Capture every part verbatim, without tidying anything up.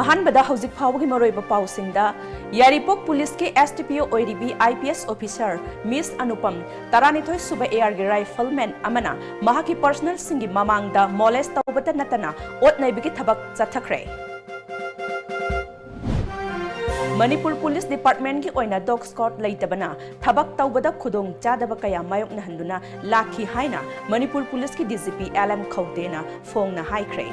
ꯑꯍꯥꯟꯕꯗ ꯍꯧꯖꯤꯛ ꯐꯥꯎꯕꯒꯤ ꯃꯔꯨꯑꯣꯏꯕ ꯄꯥꯎꯁꯤꯡꯗ, ꯌꯥꯏꯔꯤꯄꯣꯛ ꯄꯨꯂꯤꯁꯀꯤ S D P O ꯑꯣꯏꯔꯤꯕꯤ I P S officer Miss Anupam, ꯇꯔꯥꯅꯤꯊꯣꯏ ꯁꯨꯕ A R ꯒꯤ rifleman ꯑꯃꯅ ꯃꯍꯥꯛꯀꯤ personnelꯁꯤꯡꯒꯤ ꯃꯃꯥꯡꯗ molest ꯇꯧꯕꯇ ꯅꯠꯇꯅ ꯑꯣꯠ ꯅꯩꯕꯒꯤ ꯊꯕꯛ ꯆꯠꯊꯈ꯭ꯔꯦ꯫ ꯃꯅꯤꯄꯨꯔ ꯄꯨꯂꯤꯁ ꯗꯤꯄꯥꯔꯠꯃꯦꯟꯒꯤ ꯑꯣꯏꯅ dog squad ꯂꯩꯇꯕꯅ ꯊꯕꯛ ꯇꯧꯕꯗ ꯈꯨꯗꯣꯡ ꯆꯥꯗꯕ ꯀꯌꯥ ꯃꯥꯌꯣꯛꯅꯍꯟꯗꯨꯅ ꯂꯥꯛꯈꯤ ꯍꯥꯏꯅ ꯃꯅꯤꯄꯨꯔ ꯄꯨꯂꯤꯁꯀꯤ D G P L M ꯈꯧꯇꯦꯅ ꯐꯣꯡꯅ ꯍꯥꯏꯈ꯭ꯔꯦ꯫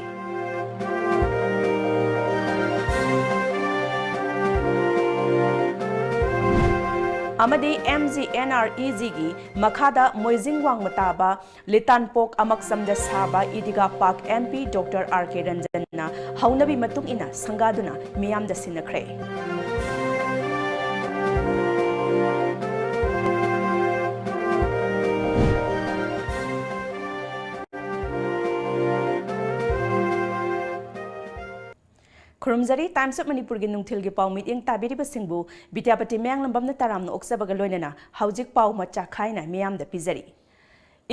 ꯑꯃꯗꯤ M G N R E G ꯒꯤ ꯃꯈꯥꯗ ꯃꯣꯏꯖꯤꯡ ꯋꯥꯡꯃ ꯇꯥꯕ ꯂꯤꯇꯥꯟꯄꯣꯛ ꯑꯃꯛꯁꯝꯗ ꯁꯥꯕ ꯏꯗꯤꯒꯥ ꯄꯥꯛ M P Doctor R K ꯔꯟꯖꯟꯅ ꯍꯧꯅꯕꯤ ꯃꯇꯨꯡ ꯏꯟꯅ ꯁꯪꯒꯥꯗꯨꯅ ꯃꯤꯌꯥꯝꯗ ꯁꯤꯟꯅꯈ꯭ꯔꯦ꯫ ꯈꯨꯔꯨꯝꯖꯔꯤ꯫ Times of ꯃꯅꯤꯄꯨꯔꯒꯤ ꯅꯨꯡꯊꯤꯜꯒꯤ ꯄꯥꯎ ꯃꯤꯠꯌꯦꯡ ꯇꯥꯕꯤꯔꯤꯕꯁꯤꯡꯕꯨ ꯕꯤꯗ꯭ꯌꯥꯄꯇꯤ ꯃꯌꯥꯡꯂꯝꯕꯝꯅ ꯇꯔꯥꯝꯅ ꯑꯣꯛꯆꯕꯒ ꯂꯣꯏꯅꯅ ꯍꯧꯖꯤꯛ ꯄꯥꯎ ꯃꯆꯥ ꯈꯥꯏꯅ ꯃꯤꯌꯥꯝꯗ ꯄꯤꯖꯔꯤ꯫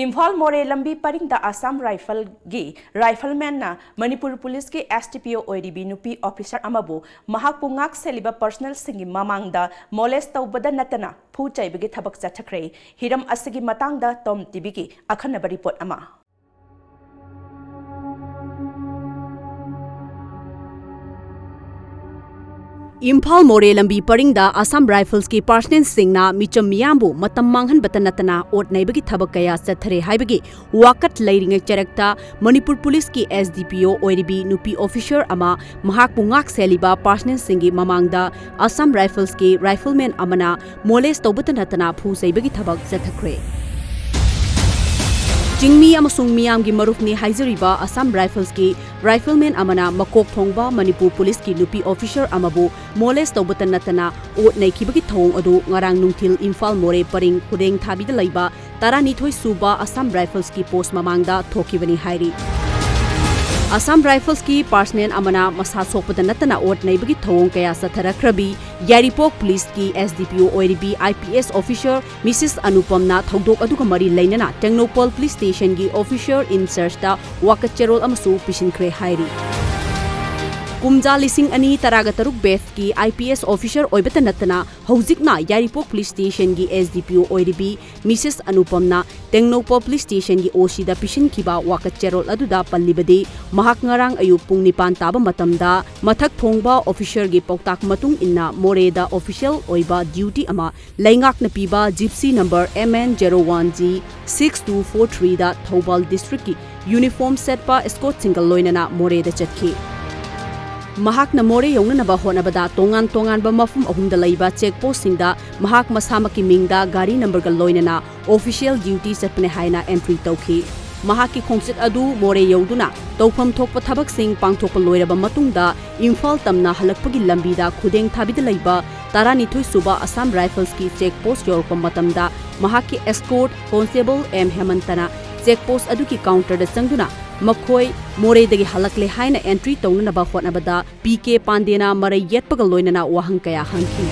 ꯏꯝꯐꯥꯜ ꯃꯣꯔꯦ ꯂꯝꯕꯤ ꯄꯔꯤꯡꯗ ꯑꯁꯥꯝ ꯔꯥꯏꯐꯜꯒꯤ riflemanꯅ ꯃꯅꯤꯄꯨꯔ ꯄꯨꯂꯤꯁꯀꯤ S D P O ꯑꯣꯏꯔꯤꯕꯤ ꯅꯨꯄꯤ officer ꯑꯃꯕꯨ ꯃꯍꯥꯛꯄꯨ ꯉꯥꯛ ꯁꯦꯜꯂꯤꯕ personnelꯁꯤꯡꯒꯤ ꯃꯃꯥꯡꯗ molest ꯇꯧꯕꯗ ꯅꯠꯇꯅ ꯐꯨ ꯆꯩꯕꯒꯤ ꯊꯕꯛ ꯆꯠꯊꯈ꯭ꯔꯦ꯫ ꯍꯤꯔꯝ ꯑꯁꯤꯒꯤ ꯃꯇꯥꯡꯗ Tom T Vꯒꯤ ꯑꯈꯟꯅꯕ report ꯑꯃ꯫ ꯏꯝꯐꯥꯜ ꯃꯣꯔꯦ ꯂꯝꯕꯤ ꯄꯔꯤꯡꯗ ꯑꯁꯥꯝ ꯔꯥꯏꯐꯜꯁꯀꯤ personnelꯁꯤꯡꯅ ꯃꯤꯆꯝ ꯃꯤꯌꯥꯝꯕꯨ ꯃꯇꯝ ꯃꯥꯡꯍꯟꯕꯇ ꯅꯠꯇꯅ ꯑꯣꯠ ꯅꯩꯕꯒꯤ ꯊꯕꯛ ꯀꯌꯥ ꯆꯠꯊꯔꯦ ꯍꯥꯏꯕꯒꯤ ꯋꯥꯀꯠ ꯂꯩꯔꯤꯉꯩ ꯆꯔꯛꯇ ꯃꯅꯤꯄꯨꯔ ꯄꯨꯂꯤꯁꯀꯤ S D P O ꯑꯣꯏꯔꯤꯕꯤ ꯅꯨꯄꯤ officer ꯑꯃ ꯃꯍꯥꯛꯄꯨ ꯉꯥꯛ ꯁꯦꯜꯂꯤꯕ personnelꯁꯤꯡꯒꯤ ꯃꯃꯥꯡꯗ ꯑꯁꯥꯝ ꯔꯥꯏꯐꯜꯁꯀꯤ rifleman ꯑꯃꯅ molest ꯇꯧꯕꯇ ꯅꯠꯇꯅ ꯐꯨ ꯆꯩꯕꯒꯤ ꯊꯕꯛ ꯆꯠꯊꯈ꯭ꯔꯦ꯫ ꯆꯤꯡꯃꯤ ꯑꯃꯁꯨꯡ ꯃꯤꯌꯥꯝꯒꯤ ꯃꯔꯨꯞꯅꯤ ꯍꯥꯏꯖꯔꯤꯕ ꯑꯁꯥꯝ ꯔꯥꯏꯐꯜꯁꯀꯤ rifleman ꯑꯃꯅ ꯃꯀꯣꯛ ꯊꯣꯡꯕ ꯃꯅꯤꯄꯨꯔ ꯄꯨꯂꯤꯁꯀꯤ ꯅꯨꯄꯤ officer ꯑꯃꯕꯨ molest ꯇꯧꯕꯇ ꯅꯠꯇꯅ ꯑꯣꯠ ꯅꯩꯈꯤꯕꯒꯤ ꯊꯧꯑꯣꯡ ꯑꯗꯨ ꯉꯔꯥꯡ ꯅꯨꯡꯊꯤꯜ ꯏꯝꯐꯥꯜ ꯃꯣꯔꯦ ꯄꯔꯤꯡ ꯈꯨꯗꯦꯡ ꯊꯥꯕꯤꯗ ꯂꯩꯕ ꯇꯔꯥꯅꯤꯊꯣꯏ ꯁꯨꯕ ꯑꯁꯥꯝ ꯔꯥꯏꯐꯜꯁꯀꯤ post ꯃꯃꯥꯡꯗ ꯊꯣꯛꯈꯤꯕꯅꯤ ꯍꯥꯏꯔꯤ꯫ ꯑꯁꯥꯝ ꯔꯥꯏꯐꯜꯁꯀꯤ personnel ꯑꯃꯅ ꯃꯁꯥ ꯁꯣꯛꯄꯗ ꯅꯠꯇꯅ ꯑꯣꯠ ꯅꯩꯕꯒꯤ ꯊꯧꯑꯣꯡ ꯀꯌꯥ ꯆꯠꯊꯔꯛꯈ꯭ꯔꯕꯤ ꯌꯥꯏꯔꯤꯄꯣꯛ ꯄꯨꯂꯤꯁꯀꯤ S D P O ꯑꯣꯏꯔꯤꯕꯤ I P S officer Missus ꯑꯅꯨꯄꯝꯅ ꯊꯧꯗꯣꯛ ꯑꯗꯨꯒ ꯃꯔꯤ ꯂꯩꯅꯅ ꯇꯦꯡꯅꯧꯄꯜ ꯄꯨꯂꯤꯁ ꯁ꯭ꯇꯦꯁꯟꯒꯤ officer in chargeꯇ ꯋꯥꯀꯠ ꯆꯦꯔꯣꯜ ꯑꯃꯁꯨ ꯄꯤꯁꯤꯟꯈ꯭ꯔꯦ ꯍꯥꯏꯔꯤ꯫ ꯀꯨꯝꯖꯥ ꯂꯤꯁꯤꯡ ꯑꯅꯤ ꯇꯔꯥꯒ ꯇꯔꯨꯛ batchꯀꯤ I P S officer ꯑꯣꯏꯕꯇ ꯅꯠꯇꯅ ꯍꯧꯖꯤꯛꯅ ꯌꯥꯏꯔꯤꯄꯣꯛ Police Stationꯒꯤ S D P O ꯑꯣꯏꯔꯤꯕꯤ Mrs ꯑꯅꯨꯄꯝꯅ Tengnoupal Police Stationꯒꯤ OCꯗ ꯄꯤꯁꯤꯟꯈꯤꯕ ꯋꯥꯀꯠ ꯆꯦꯔꯣꯜ ꯑꯗꯨꯗ ꯄꯜꯂꯤꯕꯗꯤ, ꯃꯍꯥꯛ ꯉꯔꯥꯡ ꯑꯌꯨꯛ ꯄꯨꯡ ꯅꯤꯄꯥꯟ ꯇꯥꯕ ꯃꯇꯝꯗ ꯃꯊꯛ ꯊꯣꯡꯕ officerꯒꯤ ꯄꯥꯎꯇꯥꯛ ꯃꯇꯨꯡ ꯏꯟꯅ ꯃꯣꯔꯦꯗ official ꯑꯣꯏꯕ duty ꯑꯃ ꯂꯩꯉꯥꯛꯅ ꯄꯤꯕ Gypsy number M N zero one G six two four threeꯗ Thoubal districtꯀꯤ uniform ꯁꯦꯠꯄ escortꯁꯤꯡꯒ ꯂꯣꯏꯅꯅ ꯃꯣꯔꯦꯗ ꯆꯠꯈꯤ꯫ ꯃꯍꯥꯛꯅ ꯃꯣꯔꯦ ꯌꯧꯅꯅꯕ ꯍꯣꯠꯅꯕꯗ ꯇꯣꯉꯥꯟ ꯇꯣꯉꯥꯟꯕ ꯃꯐꯝ ꯑꯍꯨꯝꯗ ꯂꯩꯕ check postꯁꯤꯡꯗ ꯃꯍꯥꯛ ꯃꯁꯥꯃꯛꯀꯤ ꯃꯤꯡꯗ ꯒꯥꯔꯤ numberꯒ ꯂꯣꯏꯅꯅ official duty ꯆꯠꯄꯅꯦ ꯍꯥꯏꯅ entry ꯇꯧꯈꯤ꯫ ꯃꯍꯥꯛꯀꯤ ꯈꯣꯡꯆꯠ ꯑꯗꯨ ꯃꯣꯔꯦ ꯌꯧꯗꯨꯅ ꯇꯧꯐꯝ ꯊꯣꯛꯄ ꯊꯕꯛꯁꯤꯡ ꯄꯥꯡꯊꯣꯛꯄ ꯂꯣꯏꯔꯕ ꯃꯇꯨꯡꯗ ꯏꯝꯐꯥꯜ ꯇꯝꯅ ꯍꯜꯂꯛꯄꯒꯤ ꯂꯝꯕꯤꯗ ꯈꯨꯗꯦꯡ ꯊꯥꯕꯤꯗ ꯂꯩꯕ ꯇꯔꯥꯅꯤꯊꯣꯏ ꯁꯨꯕ Assam Riflesꯀꯤ check post ꯌꯧꯔꯛꯄ ꯃꯇꯝꯗ ꯃꯍꯥꯛꯀꯤ escort Constable M ꯍꯦꯃꯟꯇꯅ check post ꯑꯗꯨꯒꯤ counterꯗ ꯆꯪꯗꯨꯅ ꯃꯈꯣꯏ ꯃꯣꯔꯦꯗꯒꯤ ꯍꯜꯂꯛꯂꯦ ꯍꯥꯏꯅ entry ꯇꯧꯅꯅꯕ ꯍꯣꯠꯅꯕꯗ P K ꯄꯥꯟꯗꯦꯅ ꯃꯔꯩ ꯌꯦꯠꯄꯒ ꯂꯣꯏꯅꯅ ꯋꯥꯍꯪ ꯀꯌꯥ ꯍꯪꯈꯤ꯫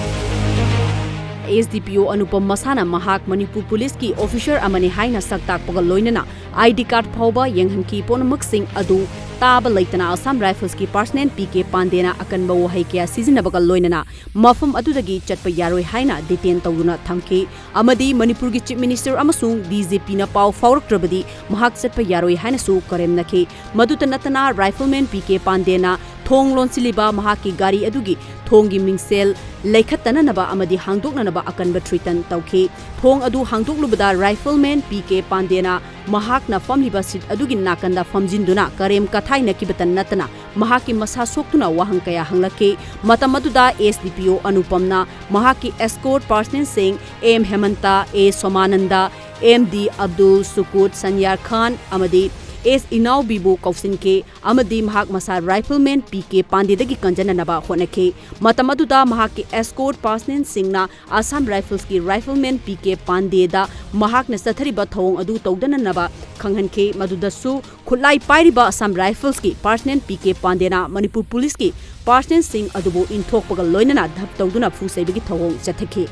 S D P O Anupam ꯃꯁꯥꯅ ꯃꯍꯥꯛ ꯃꯅꯤꯄꯨꯔ Policeꯀꯤ officer ꯑꯃꯅꯤ ꯍꯥꯏꯅ ꯁꯛ ꯇꯥꯛꯄꯒ ꯂꯣꯏꯅꯅ I D card ꯐꯥꯎꯕ ꯌꯦꯡꯍꯟꯈꯤ꯫ ꯄꯨꯝꯅꯃꯛꯁꯤꯡ ꯑꯗꯨ ꯇꯥꯕ ꯂꯩꯇꯅ Assam Riflesꯀꯤ personnel P K ꯄꯥꯟꯗꯦꯅ ꯑꯀꯟꯕ ꯋꯥꯍꯩ ꯀꯌꯥ ꯁꯤꯖꯤꯟꯅꯕꯒ ꯂꯣꯏꯅꯅ ꯃꯐꯝ ꯑꯗꯨꯗꯒꯤ ꯆꯠꯄ ꯌꯥꯔꯣꯏ ꯍꯥꯏꯅ detain ꯇꯧꯗꯨꯅ ꯊꯝꯈꯤ ꯑꯃꯗꯤ ꯃꯅꯤꯄꯨꯔꯒꯤ Chief Minister ꯑꯃꯁꯨꯡ D G Pꯅ ꯄꯥꯎ ꯐꯥꯎꯔꯛꯇ꯭ꯔꯕꯗꯤ ꯃꯍꯥꯛ ꯆꯠꯄ ꯌꯥꯔꯣꯏ ꯍꯥꯏꯅꯁꯨ ꯀꯔꯦꯝꯅꯈꯤ꯫ ꯃꯗꯨꯇ ꯅꯠꯇꯅ Rifleman P K ꯄꯥꯟꯗꯦꯅ ꯊꯣꯡ ꯂꯣꯟꯁꯤꯜꯂꯤꯕ ꯃꯍꯥꯛꯀꯤ ꯒꯥꯔꯤ ꯑꯗꯨꯒꯤ ꯊꯣꯡꯒꯤ ꯃꯤꯡꯁꯦꯜ ꯂꯩꯈꯠꯇꯅꯅꯕ ꯑꯃꯗꯤ ꯍꯥꯡꯗꯣꯛꯅꯅꯕ ꯑꯀꯟꯕ threaten ꯇꯧꯈꯤ꯫ ꯊꯣꯡ ꯑꯗꯨ ꯍꯥꯡꯗꯣꯛꯂꯨꯕꯗ Rifleman P K ꯄꯥꯟꯗꯦꯅ ꯃꯍꯥꯛꯅ ꯐꯝꯂꯤꯕ seat ꯑꯗꯨꯒꯤ ꯅꯥꯀꯟꯗ ꯐꯝꯖꯤꯟꯗꯨꯅ ꯀꯔꯦꯝ ꯀꯊꯥꯏꯅꯈꯤꯕꯇ ꯅꯠꯇꯅ ꯃꯍꯥꯛꯀꯤ ꯃꯁꯥ ꯁꯣꯛꯇꯨꯅ ꯋꯥꯍꯪ ꯀꯌꯥ ꯍꯪꯂꯛꯈꯤ꯫ ꯃꯇꯝ ꯑꯗꯨꯗ S D P O ꯑꯅꯨꯄꯝꯅ ꯃꯍꯥꯛꯀꯤ escort personnelꯁꯤꯡ M ꯍꯦꯃꯟꯇ, A ꯁꯣꯃꯥꯅꯟꯗ, M D Abdul, ꯁꯨꯀꯨꯠ, ꯁꯟꯌꯥꯔ ꯈꯥꯟ ꯑꯃꯗꯤ S ꯏꯅꯥꯎꯕꯤꯕꯨ ꯀꯧꯁꯤꯟꯈꯤ ꯑꯃꯗꯤ ꯃꯍꯥꯛ ꯃꯁꯥ Rifleman P K ꯄꯥꯟꯗꯦꯗꯒꯤ ꯀꯟꯖꯅꯅꯕ ꯍꯣꯠꯅꯈꯤ꯫ ꯃꯇꯝ ꯑꯗꯨꯗ ꯃꯍꯥꯛꯀꯤ escort personnelꯁꯤꯡꯅ Assam Riflesꯀꯤ Rifleman P K ꯄꯥꯟꯗꯦꯗ ꯃꯍꯥꯛꯅ ꯆꯠꯊꯔꯤꯕ ꯊꯧꯑꯣꯡ ꯑꯗꯨ ꯇꯧꯗꯅꯅꯕ ꯈꯪꯍꯟꯈꯤ꯫ ꯃꯗꯨꯗꯁꯨ ꯈꯨꯠꯂꯥꯏ ꯄꯥꯏꯔꯤꯕ Assam Riflesꯀꯤ personnel P K ꯄꯥꯟꯗꯦꯅ Manipur Policeꯀꯤ personnelꯁꯤꯡ ꯑꯗꯨꯕꯨ ꯏꯟꯊꯣꯛꯄꯒ ꯂꯣꯏꯅꯅ ꯙꯞ ꯇꯧꯗꯨꯅ ꯐꯨ ꯆꯩꯕꯒꯤ ꯊꯧꯑꯣꯡ ꯆꯠꯊꯈꯤ꯫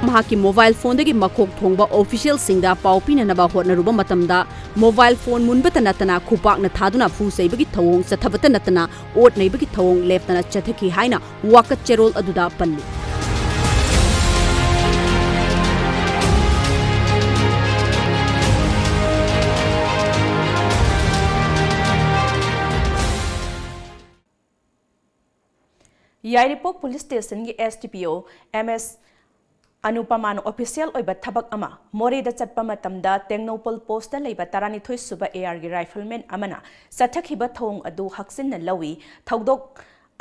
ꯃꯍꯥꯛꯀꯤ ꯃꯣꯕꯥꯏꯜ ꯐꯣꯟꯗꯒꯤ ꯃꯀꯣꯛ ꯊꯣꯡꯕ ꯑꯣꯐꯤꯁꯤꯌꯦꯜꯁꯤꯡꯗ ꯄꯥꯎ ꯄꯤꯅꯅꯕ ꯍꯣꯠꯅꯔꯨꯕ ꯃꯇꯝꯗ, ꯃꯣꯕꯥꯏꯜ ꯐꯣꯟ ꯃꯨꯟꯕꯇ ꯅꯠꯇꯅ ꯈꯨꯄꯥꯛꯅ ꯊꯥꯗꯨꯅ ꯐꯨ ꯆꯩꯕꯒꯤ ꯊꯧꯑꯣꯡ ꯆꯠꯊꯕꯇ ꯅꯠꯇꯅ ꯑꯣꯠ ꯅꯩꯕꯒꯤ ꯊꯧꯑꯣꯡ ꯂꯦꯞꯇꯅ ꯆꯠꯊꯈꯤ ꯍꯥꯏꯅ ꯋꯥꯀꯠ ꯆꯦꯔꯣꯜ ꯑꯗꯨꯗ ꯄꯜꯂꯤ꯫ ꯌꯥꯏꯔꯤꯄꯣꯛ ꯄꯨꯂꯤꯁ ꯁ꯭ꯇꯦꯁꯟꯒꯤ S D P O M S ꯑꯅꯨꯄꯃꯥꯅ ꯑꯣꯐꯤꯁꯤꯌꯦꯜ ꯑꯣꯏꯕ ꯊꯕꯛ ꯑꯃ ꯃꯣꯔꯦꯗ ꯆꯠꯄ ꯃꯇꯝꯗ ꯇꯦꯡꯅꯧꯄꯜ ꯄꯣꯁꯇ ꯂꯩꯕ ꯇꯔꯥꯅꯤꯊꯣꯏ ꯁꯨꯕ A R ꯒꯤ ꯔꯥꯏꯐꯜꯃꯦꯟ ꯑꯃꯅ ꯆꯠꯊꯈꯤꯕ ꯊꯧꯑꯣꯡ ꯑꯗꯨ ꯍꯛꯆꯤꯟꯅ ꯂꯧꯏ꯫ ꯊꯧꯗꯣꯛ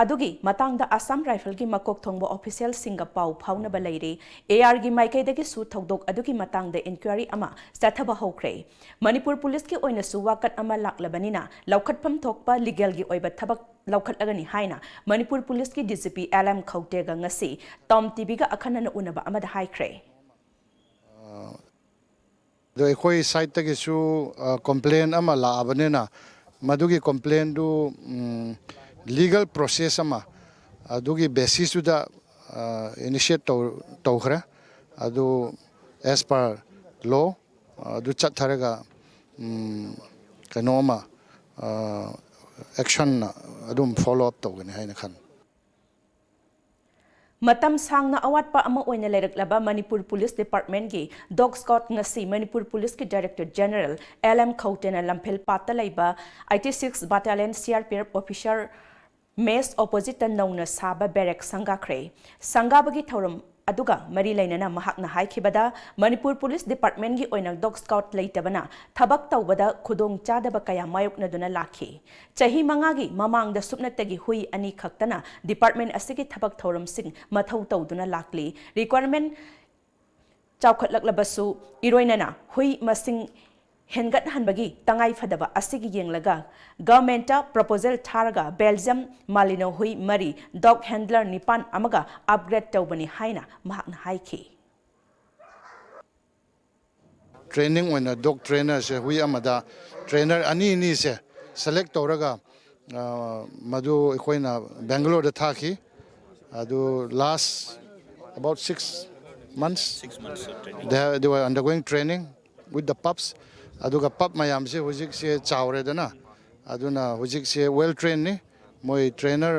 ꯑꯗꯨꯒꯤ ꯃꯇꯥꯡꯗ ꯑꯁꯥꯝ ꯔꯥꯏꯐꯜꯒꯤ ꯃꯀꯣꯛ ꯊꯣꯡꯕ ꯑꯣꯐꯤꯁꯤꯌꯦꯜꯁꯤꯡꯒ ꯄꯥꯎ ꯐꯥꯎꯅꯕ ꯂꯩꯔꯦ꯫ A R ꯒꯤ ꯃꯥꯏꯀꯩꯗꯒꯤꯁꯨ ꯊꯧꯗꯣꯛ ꯑꯗꯨꯒꯤ ꯃꯇꯥꯡꯗ ꯏꯟꯀ꯭ꯋꯥꯏꯔꯤ ꯑꯃ ꯆꯠꯊꯕ ꯍꯧꯈ꯭ꯔꯦ꯫ ꯃꯅꯤꯄꯨꯔ ꯄꯨꯂꯤꯁꯀꯤ ꯑꯣꯏꯅꯁꯨ ꯋꯥꯀꯠ ꯑꯃ ꯂꯥꯛꯂꯕꯅꯤꯅ ꯂꯧꯈꯠꯐꯝ ꯊꯣꯛꯄ ꯂꯤꯒꯦꯜꯒꯤ ꯑꯣꯏꯕ ꯊꯕꯛ ꯂꯧꯈꯠꯂꯒꯅꯤ ꯍꯥꯏꯅ ꯃꯅꯤꯄꯨꯔ ꯄꯨꯂꯤꯁꯀꯤ D G P L M ꯈꯧꯇꯦꯒ ꯉꯁꯤ ꯇꯣꯝ T V ꯒ ꯑꯈꯟꯅꯅ ꯎꯅꯕ ꯑꯃꯗ ꯍꯥꯏꯈ꯭ꯔꯦ꯫ ꯑꯗꯣ ꯑꯩꯈꯣꯏ ꯁꯥꯏꯠꯇꯒꯤꯁꯨ ꯀꯣꯝꯄ꯭ꯂꯦꯟ ꯑꯃ ꯂꯥꯛꯑꯕꯅꯤꯅ ꯃꯗꯨꯒꯤ ꯀꯣꯝꯄ꯭ꯂꯦꯟꯗꯨ ꯂꯤꯒꯦꯜ ꯄ꯭ꯔꯣꯁꯦꯁ ꯑꯃ ꯑꯗꯨꯒꯤ ꯕꯦꯁꯤꯁꯇꯨꯗ ꯏꯅꯤꯁꯤꯌꯦꯠ ꯇꯧꯈ꯭ꯔꯦ꯫ ꯑꯗꯨ as per law ꯑꯗꯨ ꯆꯠꯊꯔꯒ ꯀꯩꯅꯣ ꯑꯃ ꯑꯦꯛꯁꯟ ꯑꯗꯨꯝ ꯐꯣꯂꯣ ꯑꯞ ꯇꯧꯒꯅꯤ ꯍꯥꯏꯅ ꯈꯜꯂꯤ꯫ ꯃꯇꯝ ꯁꯥꯡꯅ ꯑꯋꯥꯠꯄ ꯑꯃ ꯑꯣꯏꯅ ꯂꯩꯔꯛꯂꯕ ꯃꯅꯤꯄꯨꯔ ꯄꯨꯂꯤꯁ ꯗꯤꯄꯥꯔꯠꯃꯦꯟꯒꯤ ꯗꯣꯒ ꯁ꯭ꯀ꯭ꯋꯥꯗ ꯉꯁꯤ ꯃꯅꯤꯄꯨꯔ ꯄꯨꯂꯤꯁꯀꯤ ꯗꯥꯏꯔꯦꯛꯇꯔ ꯖꯦꯅꯔꯦꯜ L M ꯈꯧꯇꯦꯅ ꯂꯝꯐꯦꯜ ꯄꯥꯠꯇ ꯂꯩꯕ eighty six Battalion C R P F officer mess opposite ꯇ ꯅꯧꯅ ꯁꯥꯕ ꯕꯦꯔꯦꯛ ꯁꯪꯒꯥꯈ꯭ꯔꯦ꯫ ꯁꯪꯒꯥꯕꯒꯤ ꯊꯧꯔꯝ ꯑꯗꯨꯒ ꯃꯔꯤ ꯂꯩꯅꯅ ꯃꯍꯥꯛꯅ ꯍꯥꯏꯈꯤꯕꯗ, ꯃꯅꯤꯄꯨꯔ ꯄꯨꯂꯤꯁ ꯗꯤꯄꯥꯔꯠꯃꯦꯟꯒꯤ ꯑꯣꯏꯅ ꯗꯣꯒ ꯁ꯭ꯀ꯭ꯋꯥꯗ ꯂꯩꯇꯕꯅ ꯊꯕꯛ ꯇꯧꯕꯗ ꯈꯨꯗꯣꯡ ꯆꯥꯗꯕ ꯀꯌꯥ ꯃꯥꯌꯣꯛꯅꯗꯨꯅ ꯂꯥꯛꯈꯤ꯫ ꯆꯍꯤ ꯃꯉꯥꯒꯤ ꯃꯃꯥꯡꯗ ꯁꯨꯞꯅꯇꯒꯤ ꯍꯨꯏ ꯑꯅꯤ ꯈꯛꯇꯅ ꯗꯤꯄꯥꯔꯠꯃꯦꯟ ꯑꯁꯤꯒꯤ ꯊꯕꯛ ꯊꯧꯔꯝꯁꯤꯡ ꯃꯊꯧ ꯇꯧꯗꯨꯅ ꯂꯥꯛꯂꯤ꯫ ꯔꯤꯀ꯭ꯋꯥꯏꯔꯃꯦꯟ ꯆꯥꯎꯈꯠꯂꯛꯂꯕꯁꯨ, ꯏꯔꯣꯏꯅꯅ ꯍꯨꯏ ꯃꯁꯤꯡ ꯍꯦꯟꯒꯠꯍꯟꯕꯒꯤ ꯇꯉꯥꯏꯐꯗꯕ ꯑꯁꯤꯒꯤ ꯌꯦꯡꯂꯒ ꯒꯚꯔꯟꯃꯦꯟꯠꯇ ꯄ꯭ꯔꯣꯄꯣꯖꯦꯜ ꯊꯥꯔꯒ ꯕꯦꯜꯖꯤꯌꯝ ꯃꯥꯂꯤꯅꯣ ꯍꯨꯏ ꯃꯔꯤ, ꯗꯣꯒ ꯍꯦꯟꯗꯂꯔ ꯅꯤꯄꯥꯟ ꯑꯃꯒ ꯑꯞꯒ꯭ꯔꯦꯗ ꯇꯧꯕꯅꯤ ꯍꯥꯏꯅ ꯃꯍꯥꯛꯅ ꯍꯥꯏꯈꯤ꯫ ꯇ꯭ꯔꯦꯅꯤꯡ ꯑꯣꯏꯅ ꯗꯣꯒ ꯇ꯭ꯔꯦꯅꯔꯁꯦ ꯍꯨꯏ ꯑꯃꯗ ꯇ꯭ꯔꯦꯅꯔ ꯑꯅꯤ ꯑꯅꯤꯁꯦ ꯁꯦꯂꯦꯛ ꯇꯧꯔꯒ ꯃꯗꯨ ꯑꯩꯈꯣꯏꯅ ꯕꯦꯡꯒꯂꯣꯔꯗ ꯊꯥꯈꯤ꯫ ꯑꯗꯨ last about six months. They, have, they were undergoing training with the pups. ꯑꯗꯨꯒ pup ꯃꯌꯥꯝꯁꯦ ꯍꯧꯖꯤꯛꯁꯦ ꯆꯥꯎꯔꯦꯗꯅ, ꯑꯗꯨꯅ ꯍꯧꯖꯤꯛꯁꯦ well trainedꯅꯤ꯫ ꯃꯣꯏ trainer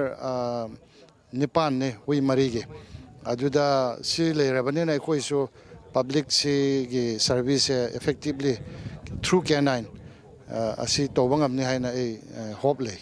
ꯅꯤꯄꯥꯟꯅꯤ ꯍꯨꯏ ꯃꯔꯤꯒꯤ꯫ ꯑꯗꯨꯗ ꯁꯤ ꯂꯩꯔꯕꯅꯤꯅ ꯑꯩꯈꯣꯏꯁꯨ publicꯁꯤꯒꯤ serviceꯁꯦ effectively through canine ꯑꯁꯤ ꯇꯧꯕ ꯉꯝꯅꯤ ꯍꯥꯏꯅ ꯑꯩ hope ꯂꯩ꯫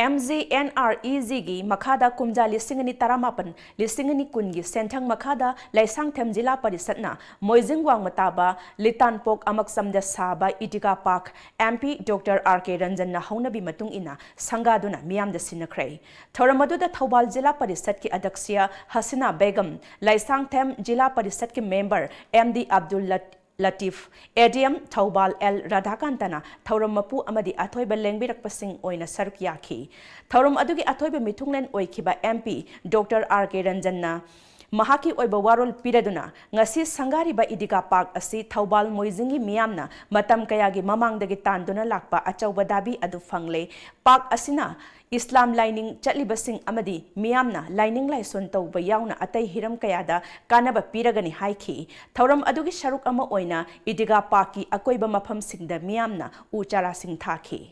M G N R E ꯖꯤꯒꯤ ꯃꯈꯥꯗ ꯀꯨꯝꯖꯥ ꯂꯤꯁꯤꯡ ꯑꯅꯤ ꯇꯔꯥꯃꯥꯄꯟ, ꯂꯤꯁꯤꯡ ꯑꯅꯤ ꯀꯨꯟꯒꯤ ꯁꯦꯟꯊꯪ ꯃꯈꯥꯗ ꯂꯩꯁꯥꯡꯊꯦꯝ ꯖꯤꯂꯥ ꯄꯔꯤꯁꯠꯅ ꯃꯣꯏꯖꯤꯡ ꯋꯥꯡꯃ ꯇꯥꯕ ꯂꯤꯇꯥꯟꯄꯣꯛ ꯑꯃꯛꯆꯝꯗ ꯁꯥꯕ Idgah park M P doctor R K ꯔꯟꯖꯟꯅ ꯍꯧꯅꯕꯤ ꯃꯇꯨꯡ ꯏꯟꯅ ꯁꯪꯒꯥꯗꯨꯅ ꯃꯤꯌꯥꯝꯗ ꯁꯤꯟꯅꯈ꯭ꯔꯦ꯫ ꯊꯧꯔꯝ ꯑꯗꯨꯗ ꯊꯧꯕꯥꯜ ꯖꯤꯂꯥ ꯄꯔꯤꯁꯠꯀꯤ ꯑꯗꯛꯁꯤꯌꯥ ꯍꯁꯤꯅꯥ ꯕꯦꯒꯝ, ꯂꯩꯁꯥꯡꯊꯦꯝ ꯖꯤꯂꯥ ꯄꯔꯤꯁꯠꯀꯤ ꯃꯦꯝꯕꯔ ꯑꯦꯝ ꯗꯤ ꯑꯕꯗꯨꯜ ꯂꯠ-, Latif, A D M Thoubal L ꯔꯥꯙꯥꯀꯥꯟꯇꯅ ꯊꯧꯔꯝ ꯃꯄꯨ ꯑꯃꯗꯤ ꯑꯊꯣꯏꯕ ꯂꯦꯡꯕꯤꯔꯛꯄꯁꯤꯡ ꯑꯣꯏꯅ ꯁꯔꯨꯛ ꯌꯥꯈꯤ꯫ ꯊꯧꯔꯝ ꯑꯗꯨꯒꯤ ꯑꯊꯣꯏꯕ ꯃꯤꯊꯨꯡꯂꯦꯟ ꯑꯣꯏꯈꯤꯕ M P doctor R K ꯔꯟꯖꯟꯅ ꯃꯍꯥꯛꯀꯤ ꯑꯣꯏꯕ ꯋꯥꯔꯣꯜ ꯄꯤꯔꯗꯨꯅ, ꯉꯁꯤ ꯁꯪꯒꯥꯔꯤꯕ ꯏꯗꯤꯒꯥ ꯄꯥꯔꯛ ꯑꯁꯤ ꯊꯧꯕꯥꯜ ꯃꯣꯏꯖꯤꯡꯒꯤ ꯃꯤꯌꯥꯝꯅ ꯃꯇꯝ ꯀꯌꯥꯒꯤ ꯃꯃꯥꯡꯗꯒꯤ ꯇꯥꯟꯗꯨꯅ ꯂꯥꯛꯄ ꯑꯆꯧꯕ ꯗꯥꯕꯤ ꯑꯗꯨ ꯐꯪꯂꯦ꯫ ꯄꯥꯔꯛ ꯑꯁꯤꯅ ꯏꯁꯂꯥꯝ ꯂꯥꯏꯅꯤꯡ ꯆꯠꯂꯤꯕꯁꯤꯡ ꯑꯃꯗꯤ ꯃꯤꯌꯥꯝꯅ ꯂꯥꯏꯅꯤꯡ ꯂꯥꯏꯁꯣꯟ ꯇꯧꯕ ꯌꯥꯎꯅ ꯑꯇꯩ ꯍꯤꯔꯝ ꯀꯌꯥꯗ ꯀꯥꯟꯅꯕ ꯄꯤꯔꯒꯅꯤ ꯍꯥꯏꯈꯤ꯫ ꯊꯧꯔꯝ ꯑꯗꯨꯒꯤ ꯁꯔꯨꯛ ꯑꯃ ꯑꯣꯏꯅ ꯏꯗꯤꯒꯥ ꯄꯥꯔꯛꯀꯤ ꯑꯀꯣꯏꯕ ꯃꯐꯝꯁꯤꯡꯗ ꯃꯤꯌꯥꯝꯅ ꯎ ꯆꯥꯔꯥꯁꯤꯡ ꯊꯥꯈꯤ꯫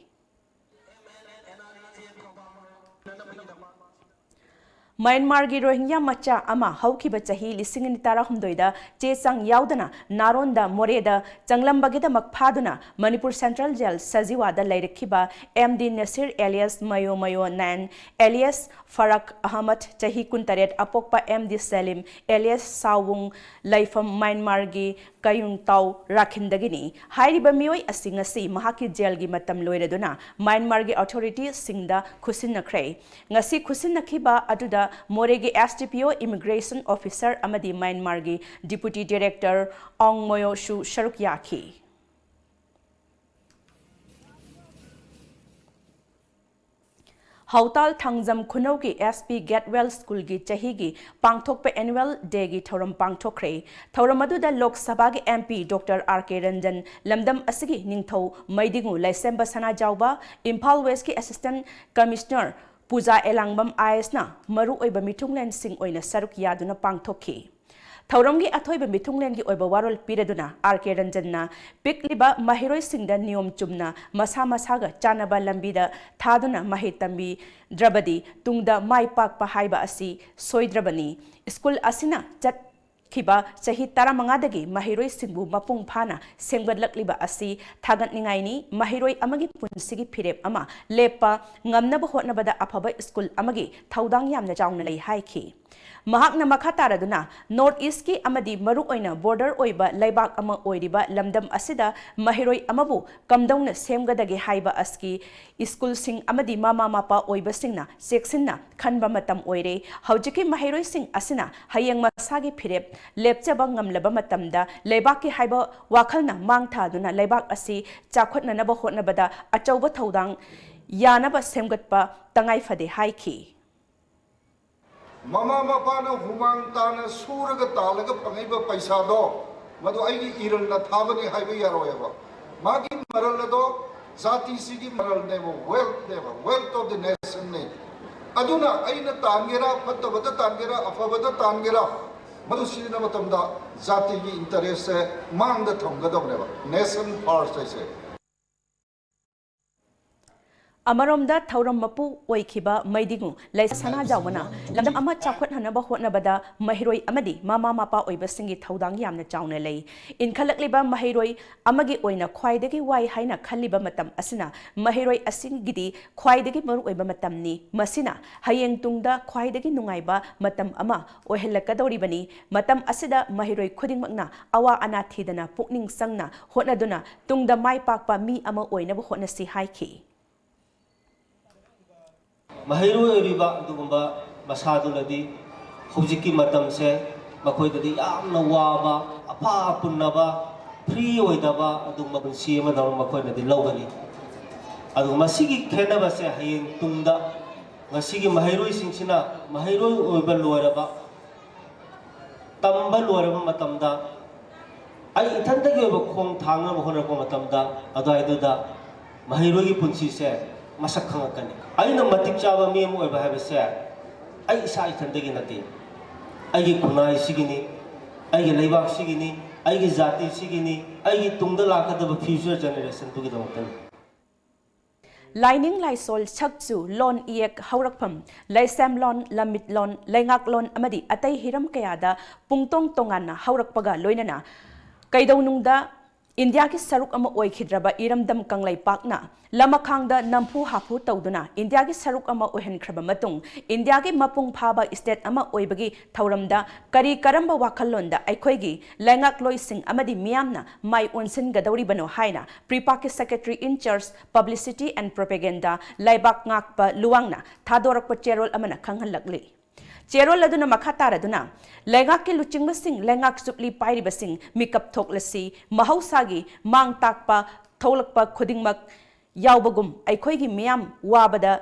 ꯃ꯭ꯌꯥꯟꯃꯥꯔꯒꯤ ꯔꯣꯍꯤꯡꯒ꯭ꯌꯥ ꯃꯆꯥ ꯑꯃ ꯍꯧꯈꯤꯕ ꯆꯍꯤ ꯂꯤꯁꯤꯡ ꯑꯅꯤ ꯇꯔꯥꯍꯨꯝꯗꯣꯏꯗ ꯆꯦ ꯆꯥꯡ ꯌꯥꯎꯗꯅ ꯅꯥꯔꯣꯟꯗ ꯃꯣꯔꯦꯗ ꯆꯪꯂꯝꯕꯒꯤꯗꯃꯛ ꯐꯥꯗꯨꯅ ꯃꯅꯤꯄꯨꯔ ꯁꯦꯟꯇ꯭ꯔꯦꯜ ꯖꯦꯜ ꯁꯖꯤꯋꯥꯗ ꯂꯩꯔꯛꯈꯤꯕ M D Nasir alias Mayo Mayo nine alias Faruk Ahmad, ꯆꯍꯤ ꯀꯨꯟꯇꯔꯦꯠ, ꯑꯄꯣꯛꯄ ꯑꯦꯝ ꯗꯤ ꯁꯂꯤꯝ alias ꯁꯥꯋꯨꯡ, ꯂꯩꯐꯝ ꯃ꯭ꯌꯥꯟꯃꯥꯔꯒꯤ ꯀꯌꯨꯡꯇꯥꯎ ꯔꯥꯈꯤꯟꯗꯒꯤꯅꯤ꯫ ꯍꯥꯏꯔꯤꯕ ꯃꯤꯑꯣꯏ ꯑꯁꯤ ꯉꯁꯤ ꯃꯍꯥꯛꯀꯤ ꯖꯦꯜꯒꯤ ꯃꯇꯝ ꯂꯣꯏꯔꯗꯨꯅ ꯃ꯭ꯌꯥꯟꯃꯥꯔꯒꯤ ꯑꯣꯊꯣꯔꯤꯇꯤꯁꯤꯡꯗ ꯈꯨꯠꯁꯤꯟꯅꯈ꯭ꯔꯦ꯫ ꯉꯁꯤ ꯈꯨꯠꯁꯤꯟꯅꯈꯤꯕ ꯑꯗꯨꯗ ꯃꯣꯔꯦꯒꯤ ꯑꯦꯁ ꯗꯤ ꯄꯤ ꯑꯣ ꯏꯃꯤꯒ꯭ꯔꯦꯁꯟ ꯑꯣꯐꯤꯁꯔ ꯑꯃꯗꯤ ꯃ꯭ꯌꯥꯟꯃꯥꯔꯒꯤ ꯗꯤꯄꯨꯇꯤ ꯗꯤꯔꯦꯛꯇꯔ ꯑꯣꯡ ꯃꯣꯌꯣꯁꯨ ꯁꯔꯨꯛ ꯌꯥꯈꯤ꯫ ꯍꯥꯎꯇꯥꯜ ꯊꯥꯡꯖꯝ ꯈꯨꯅꯧꯒꯤ ꯑꯦꯁ ꯄꯤ ꯒꯦꯠꯋꯦꯜ ꯁ꯭ꯀꯨꯜꯒꯤ ꯆꯍꯤꯒꯤ ꯄꯥꯡꯊꯣꯛꯄ ꯑꯦꯅꯨꯋꯦꯜ ꯗꯦꯒꯤ ꯊꯧꯔꯝ ꯄꯥꯡꯊꯣꯛꯈ꯭ꯔꯦ꯫ ꯊꯧꯔꯝ ꯑꯗꯨꯗ ꯂꯣꯛ ꯁꯚꯥꯒꯤ ꯑꯦꯝ ꯄꯤ ꯗꯣꯛꯇꯔ ꯑꯥꯔ ꯀꯦ ꯔꯟꯖꯟ, ꯂꯝꯗꯝ ꯑꯁꯤꯒꯤ ꯅꯤꯡꯊꯧ ꯃꯩꯗꯤꯉꯨ ꯂꯩꯁꯦꯝꯕ ꯁꯅꯥꯖꯥꯎꯕ, ꯏꯝꯐꯥꯜ ꯋꯦꯁꯀꯤ ꯑꯦꯁꯤꯁꯇꯦꯟꯠ ꯀꯃꯤꯁꯅꯔ ꯄꯨꯖꯥ ꯑꯦꯂꯥꯡꯕꯝ ꯑꯥꯏ ꯑꯦꯁꯅ ꯃꯔꯨꯑꯣꯏꯕ ꯃꯤꯊꯨꯡꯂꯦꯟꯁꯤꯡ ꯑꯣꯏꯅ ꯁꯔꯨꯛ ꯌꯥꯗꯨꯅ ꯄꯥꯡꯊꯣꯛꯈꯤ꯫ ꯊꯧꯔꯝꯒꯤ ꯑꯊꯣꯏꯕ ꯃꯤꯊꯨꯡꯂꯦꯟꯒꯤ ꯑꯣꯏꯕ ꯋꯥꯔꯣꯜ ꯄꯤꯔꯗꯨꯅ ꯑꯥꯔ ꯀꯦ ꯔꯟꯖꯟꯅ ꯄꯤꯛꯂꯤꯕ ꯃꯍꯩꯔꯣꯏꯁꯤꯡꯗ ꯅꯤꯌꯣꯝ ꯆꯨꯝꯅ ꯃꯁꯥ ꯃꯁꯥꯒ ꯆꯥꯟꯅꯕ ꯂꯝꯕꯤꯗ ꯊꯥꯗꯨꯅ ꯃꯍꯩ ꯇꯝꯕꯤꯗ꯭ꯔꯕꯗꯤ ꯇꯨꯡꯗ ꯃꯥꯏ ꯄꯥꯛꯄ ꯍꯥꯏꯕ ꯑꯁꯤ ꯁꯣꯏꯗ꯭ꯔꯕꯅꯤ꯫ ꯁ꯭ꯀꯨꯜ ꯑꯁꯤꯅ ꯆꯠ ꯈꯤꯕ ꯆꯍꯤ ꯇꯔꯥꯃꯉꯥꯗꯒꯤ ꯃꯍꯩꯔꯣꯏꯁꯤꯡꯕꯨ ꯃꯄꯨꯡ ꯐꯥꯅ ꯁꯦꯝꯒꯠꯂꯛꯂꯤꯕ ꯑꯁꯤ ꯊꯥꯒꯠꯅꯤꯡꯉꯥꯏꯅꯤ꯫ ꯃꯍꯩꯔꯣꯏ ꯑꯃꯒꯤ ꯄꯨꯟꯁꯤꯒꯤ ꯐꯤꯔꯦꯞ ꯑꯃ ꯂꯦꯞꯄ ꯉꯝꯅꯕ ꯍꯣꯠꯅꯕꯗ ꯑꯐꯕ ꯁ꯭ꯀꯨꯜ ꯑꯃꯒꯤ ꯊꯧꯗꯥꯡ ꯌꯥꯝꯅ ꯆꯥꯎꯅ ꯂꯩ ꯍꯥꯏꯈꯤ꯫ ꯃꯍꯥꯛꯅ ꯃꯈꯥ ꯇꯥꯔꯗꯨꯅ, ꯅꯣꯔꯠ ꯏꯁ꯭ꯠꯀꯤ ꯑꯃꯗꯤ ꯃꯔꯨꯑꯣꯏꯅ ꯕꯣꯔꯗꯔ ꯑꯣꯏꯕ ꯂꯩꯕꯥꯛ ꯑꯃ ꯑꯣꯏꯔꯤꯕ ꯂꯝꯗꯝ ꯑꯁꯤꯗ ꯃꯍꯩꯔꯣꯏ ꯑꯃꯕꯨ ꯀꯝꯗꯧꯅ ꯁꯦꯝꯒꯗꯒꯦ ꯍꯥꯏꯕ ꯑꯁꯤ ꯁ꯭ꯀꯨꯜꯁꯤꯡ ꯑꯃꯗꯤ ꯃꯃꯥ ꯃꯄꯥ ꯑꯣꯏꯕꯁꯤꯡꯅ ꯆꯦꯛꯁꯤꯟꯅ ꯈꯟꯕ ꯃꯇꯝ ꯑꯣꯏꯔꯦ꯫ ꯍꯧꯖꯤꯛꯀꯤ ꯃꯍꯩꯔꯣꯏꯁꯤꯡ ꯑꯁꯤꯅ ꯍꯌꯦꯡ ꯃꯁꯥꯒꯤ ꯐꯤꯔꯦꯞ ꯂꯦꯞꯆꯕ ꯉꯝꯂꯕ ꯃꯇꯝꯗ ꯂꯩꯕꯥꯛꯀꯤ ꯍꯥꯏꯕ ꯋꯥꯈꯜꯅ ꯃꯥꯡ ꯊꯥꯗꯨꯅ ꯂꯩꯕꯥꯛ ꯑꯁꯤ ꯆꯥꯎꯈꯠꯅꯅꯕ ꯍꯣꯠꯅꯕꯗ ꯑꯆꯧꯕ ꯊꯧꯗꯥꯡ ꯌꯥꯅꯕ ꯁꯦꯝꯒꯠꯄ ꯇꯉꯥꯏ ꯐꯗꯦ ꯍꯥꯏꯈꯤ꯫ ꯃꯃꯥ ꯃꯄꯥꯅ ꯍꯨꯃꯥꯡ ꯇꯥꯅ ꯁꯨꯔꯒ ꯇꯥꯜꯂꯒ ꯐꯪꯉꯛꯏꯕ ꯄꯩꯁꯥꯗꯣ ꯃꯗꯨ ꯑꯩꯒꯤ ꯏꯔꯜꯅ ꯊꯥꯕꯅꯤ ꯍꯥꯏꯕ ꯌꯥꯔꯣꯏꯕ꯫ ꯃꯥꯒꯤ ꯃꯔꯜ ꯑꯗꯣ ꯖꯥꯇꯤꯁꯤꯒꯤ ꯃꯔꯜꯅꯦꯕ, wealthꯅꯦꯕ, wealth of the nationꯅꯦ꯫ ꯑꯗꯨꯅ ꯑꯩꯅ ꯇꯥꯟꯒꯦꯔꯥ, ꯐꯠꯇꯕꯗ ꯇꯥꯟꯒꯦꯔꯥ, ꯑꯐꯕꯗ ꯇꯥꯟꯒꯦꯔꯥ, ꯃꯗꯨ ꯁꯤꯖꯤꯟꯅꯕ ꯃꯇꯝꯗ ꯖꯥꯇꯤꯒꯤ interestꯁꯦ ꯃꯥꯡꯗ ꯊꯝꯒꯗꯕꯅꯦꯕ, nation first ꯍꯥꯏꯁꯦ꯫ ꯑꯃꯔꯣꯝꯗ ꯊꯧꯔꯝ ꯃꯄꯨ ꯑꯣꯏꯈꯤꯕ ꯃꯩꯗꯤꯉꯨ ꯂꯩꯁꯥ ꯁꯅꯥꯖꯥꯎꯕꯅ ꯂꯝꯗꯝ ꯑꯃ ꯆꯥꯎꯈꯠꯍꯟꯅꯕ ꯍꯣꯠꯅꯕꯗ ꯃꯍꯩꯔꯣꯏ ꯑꯃꯗꯤ ꯃꯃꯥ ꯃꯄꯥ ꯑꯣꯏꯕꯁꯤꯡꯒꯤ ꯊꯧꯗꯥꯡ ꯌꯥꯝꯅ ꯆꯥꯎꯅ ꯂꯩ꯫ ꯏꯟꯈꯠꯂꯛꯂꯤꯕ ꯃꯍꯩꯔꯣꯏ ꯑꯃꯒꯤ ꯑꯣꯏꯅ ꯈ꯭ꯋꯥꯏꯗꯒꯤ ꯋꯥꯏ ꯍꯥꯏꯅ ꯈꯜꯂꯤꯕ ꯃꯇꯝ ꯑꯁꯤꯅ ꯃꯍꯩꯔꯣꯏ ꯑꯁꯤꯒꯤꯗꯤ ꯈ꯭ꯋꯥꯏꯗꯒꯤ ꯃꯔꯨꯑꯣꯏꯕ ꯃꯇꯝꯅꯤ꯫ ꯃꯁꯤꯅ ꯍꯌꯦꯡ ꯇꯨꯡꯗ ꯈ꯭ꯋꯥꯏꯗꯒꯤ ꯅꯨꯡꯉꯥꯏꯕ ꯃꯇꯝ ꯑꯃ ꯑꯣꯏꯍꯜꯂꯛꯀꯗꯧꯔꯤꯕꯅꯤ꯫ ꯃꯇꯝ ꯑꯁꯤꯗ ꯃꯍꯩꯔꯣꯏ ꯈꯨꯗꯤꯡꯃꯛꯅ ꯑꯋꯥ ꯑꯅꯥ ꯊꯤꯗꯅ ꯄꯨꯛꯅꯤꯡ ꯆꯪꯅ ꯍꯣꯠꯅꯗꯨꯅ ꯇꯨꯡꯗ ꯃꯥꯏ ꯄꯥꯛꯄ ꯃꯤ ꯑꯃ ꯑꯣꯏꯅꯕ ꯍꯣꯠꯅꯁꯤ ꯍꯥꯏꯈꯤ꯫ ꯃꯍꯩꯔꯣꯏ ꯑꯣꯏꯔꯤꯕ ꯑꯗꯨꯒꯨꯝꯕ ꯃꯁꯥꯗꯨꯅꯗꯤ ꯍꯧꯖꯤꯛꯀꯤ ꯃꯇꯝꯁꯦ ꯃꯈꯣꯏꯗꯗꯤ ꯌꯥꯝꯅ ꯋꯥꯕ, ꯑꯐ ꯑꯄꯨꯟꯅꯕ, free ꯑꯣꯏꯗꯕ ꯑꯗꯨꯒꯨꯝꯕ ꯄꯨꯟꯁꯤ ꯑꯃꯗꯧꯅ ꯃꯈꯣꯏꯅꯗꯤ ꯂꯧꯒꯅꯤ꯫ ꯑꯗꯨꯒ ꯃꯁꯤꯒꯤ ꯈꯦꯠꯅꯕꯁꯦ ꯍꯌꯦꯡ ꯇꯨꯡꯗ ꯉꯁꯤꯒꯤ ꯃꯍꯩꯔꯣꯏꯁꯤꯡꯁꯤꯅ ꯃꯍꯩꯔꯣꯏ ꯑꯣꯏꯕ ꯂꯣꯏꯔꯕ ꯇꯝꯕ ꯂꯣꯏꯔꯕ ꯃꯇꯝꯗ ꯑꯩ ꯏꯊꯟꯇꯒꯤ ꯑꯣꯏꯕ ꯈꯣꯡ ꯊꯥꯡꯅꯕ ꯍꯣꯠꯅꯔꯛꯄ ꯃꯇꯝꯗ ꯑꯗꯨꯋꯥꯏꯗꯨꯗ ꯃꯍꯩꯔꯣꯏꯒꯤ ꯄꯨꯟꯁꯤꯁꯦ ꯃꯁꯛ ꯈꯪꯉꯛꯀꯅꯤ꯫ ꯑꯩꯅ ꯃꯇꯤꯛ ꯆꯥꯕ ꯃꯤ ꯑꯃ ꯑꯣꯏꯕ ꯍꯥꯏꯕꯁꯦ ꯑꯩ ꯏꯁꯥ ꯏꯊꯟꯗꯒꯤ ꯅꯠꯇꯦ, ꯑꯩꯒꯤ ꯈꯨꯟꯅꯥꯏꯁꯤꯒꯤꯅꯤ, ꯑꯩꯒꯤ ꯂꯩꯕꯥꯛꯁꯤꯒꯤꯅꯤ, ꯑꯩꯒꯤ ꯖꯥꯇꯤꯁꯤꯒꯤꯅꯤ, ꯑꯩꯒꯤ ꯇꯨꯡꯗ ꯂꯥꯛꯀꯗꯕ future generationꯗꯨꯒꯤꯗꯃꯛꯇꯅꯤ꯫ ꯂꯥꯏꯅꯤꯡ ꯂꯥꯏꯁꯣꯜ, ꯁꯛꯆꯨ, ꯂꯣꯟ ꯏꯌꯦꯛ, ꯍꯧꯔꯛꯐꯝ, ꯂꯩꯁꯦꯝꯂꯣꯟ, ꯂꯝꯃꯤꯠꯂꯣꯟ, ꯂꯩꯉꯥꯛꯂꯣꯟ ꯑꯃꯗꯤ ꯑꯇꯩ ꯍꯤꯔꯝ ꯀꯌꯥꯗ ꯄꯨꯡꯇꯣꯡ ꯇꯣꯉꯥꯟꯅ ꯍꯧꯔꯛꯄꯒ ꯂꯣꯏꯅꯅ ꯀꯩꯗꯧꯅꯨꯡꯗ ꯏꯟꯗꯤꯌꯥꯒꯤ ꯁꯔꯨꯛ ꯑꯃ ꯑꯣꯏꯈꯤꯗ꯭ꯔꯕ ꯏꯔꯝꯗꯝ ꯀꯪꯂꯩꯄꯥꯛꯅ ꯂꯃꯈꯥꯡꯗ ꯅꯝꯐꯨ ꯍꯥꯐꯨ ꯇꯧꯗꯨꯅ ꯏꯟꯗꯤꯌꯥꯒꯤ ꯁꯔꯨꯛ ꯑꯃ ꯑꯣꯏꯍꯟꯈ꯭ꯔꯕ ꯃꯇꯨꯡ ꯏꯟꯗꯤꯌꯥꯒꯤ ꯃꯄꯨꯡ ꯐꯥꯕ state ꯑꯃ ꯑꯣꯏꯕꯒꯤ ꯊꯧꯔꯝꯗ ꯀꯔꯤ ꯀꯔꯝꯕ ꯋꯥꯈꯜꯂꯣꯟꯗ ꯑꯩꯈꯣꯏꯒꯤ ꯂꯩꯉꯥꯛꯂꯣꯏꯁꯤꯡ ꯑꯃꯗꯤ ꯃꯤꯌꯥꯝꯅ ꯃꯥꯏ ꯑꯣꯟꯁꯤꯟꯒꯗꯧꯔꯤꯕꯅꯣ ꯍꯥꯏꯅ PREPACꯀꯤ Secretary in Charge Publicity and Propaganda ꯂꯩꯕꯥꯛ ꯉꯥꯛꯄ ꯂꯨꯋꯥꯡꯅ ꯊꯥꯗꯣꯔꯛꯄ ꯆꯦꯔꯣꯜ ꯑꯃꯅ ꯈꯪꯍꯜꯂꯛꯂꯤ꯫ ꯆꯦꯔꯣꯜ ꯑꯗꯨꯅ ꯃꯈꯥ ꯇꯥꯔꯗꯨꯅ, ꯂꯩꯉꯥꯛꯀꯤ ꯂꯨꯆꯤꯡꯕꯁꯤꯡ, ꯂꯩꯉꯥꯛ ꯆꯨꯞꯂꯤ ꯄꯥꯏꯔꯤꯕꯁꯤꯡ ꯃꯤꯀꯞ ꯊꯣꯛꯂꯁꯤ, ꯃꯍꯧꯁꯥꯒꯤ ꯃꯥꯡ ꯇꯥꯛꯄ ꯊꯣꯛꯂꯛꯄ ꯈꯨꯗꯤꯡꯃꯛ ꯌꯥꯎꯕꯒꯨꯝ ꯑꯩꯈꯣꯏꯒꯤ ꯃꯤꯌꯥꯝ ꯋꯥꯕꯗ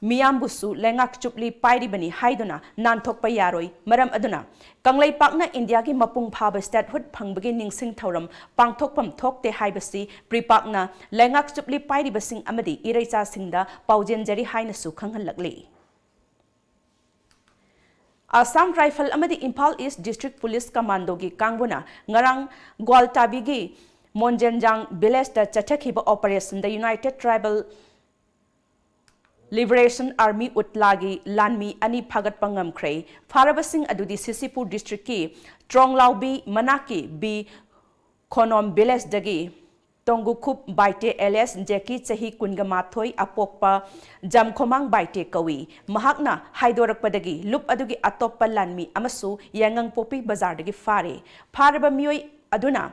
ꯃꯤꯌꯥꯝꯕꯨꯁꯨ ꯂꯩꯉꯥꯛ ꯆꯨꯞꯂꯤ ꯄꯥꯏꯔꯤꯕꯅꯤ ꯍꯥꯏꯗꯨꯅ ꯅꯥꯟꯊꯣꯛꯄ ꯌꯥꯔꯣꯏ꯫ ꯃꯔꯝ ꯑꯗꯨꯅ ꯀꯪꯂꯩꯄꯥꯛꯅ ꯏꯟꯗꯤꯌꯥꯒꯤ ꯃꯄꯨꯡ ꯐꯥꯕ statehood ꯐꯪꯕꯒꯤ ꯅꯤꯡꯁꯤꯡ ꯊꯧꯔꯝ ꯄꯥꯡꯊꯣꯛꯐꯝ ꯊꯣꯛꯇꯦ ꯍꯥꯏꯕꯁꯤ PREPACꯅ ꯂꯩꯉꯥꯛ ꯆꯨꯞꯂꯤ ꯄꯥꯏꯔꯤꯕꯁꯤꯡ ꯑꯃꯗꯤ ꯏꯔꯩꯆꯥꯁꯤꯡꯗ ꯄꯥꯎꯖꯦꯟꯖꯔꯤ ꯍꯥꯏꯅꯁꯨ ꯈꯪꯍꯜꯂꯛꯂꯤ꯫ Assam Rifle ꯑꯃꯗꯤ Imphal East District Police Commandoꯒꯤ ꯀꯥꯡꯕꯨꯅ ꯉꯔꯥꯡ ꯒ꯭ꯋꯥꯜꯇꯥꯕꯤꯒꯤ ꯃꯣꯟꯖꯦꯟꯖꯥꯡ villageꯇ ꯆꯠꯊꯈꯤꯕ operationꯗ United Tribal Liberation Army, UTLAꯒꯤ ꯂꯥꯟꯃꯤ ꯑꯅꯤ ꯐꯥꯒꯠꯄ ꯉꯝꯈ꯭ꯔꯦ꯫ ꯐꯥꯔꯕꯁꯤꯡ ꯑꯗꯨꯗꯤ ꯁꯤꯁꯤꯄꯨꯔ districtꯀꯤ ꯇ꯭ꯔꯣꯡꯂꯥꯎꯕꯤ ꯃꯅꯥꯛꯀꯤ ꯕꯤ ꯈꯣꯅꯣꯝ villageꯗꯒꯤ ꯇꯣꯡꯒꯨꯈꯨꯞ ꯕꯥꯏꯇꯦ alias ꯖꯦꯀꯤ, ꯆꯍꯤ ꯀꯨꯟꯒ ꯃꯥꯊꯣꯏ, ꯑꯄꯣꯛꯄ ꯖꯝꯈꯣꯃꯥꯡ ꯕꯥꯏꯇꯦ ꯀꯧꯏ꯫ ꯃꯍꯥꯛꯅ ꯍꯥꯏꯗꯣꯔꯛꯄꯗꯒꯤ ꯂꯨꯞ ꯑꯗꯨꯒꯤ ꯑꯇꯣꯞꯄ ꯂꯥꯟꯃꯤ ꯑꯃꯁꯨ ꯌꯥꯏꯉꯪꯄꯣꯛꯄꯤ ꯕꯖꯥꯔꯗꯒꯤ ꯐꯥꯔꯦ꯫ ꯐꯥꯔꯕ ꯃꯤꯑꯣꯏ ꯑꯗꯨꯅ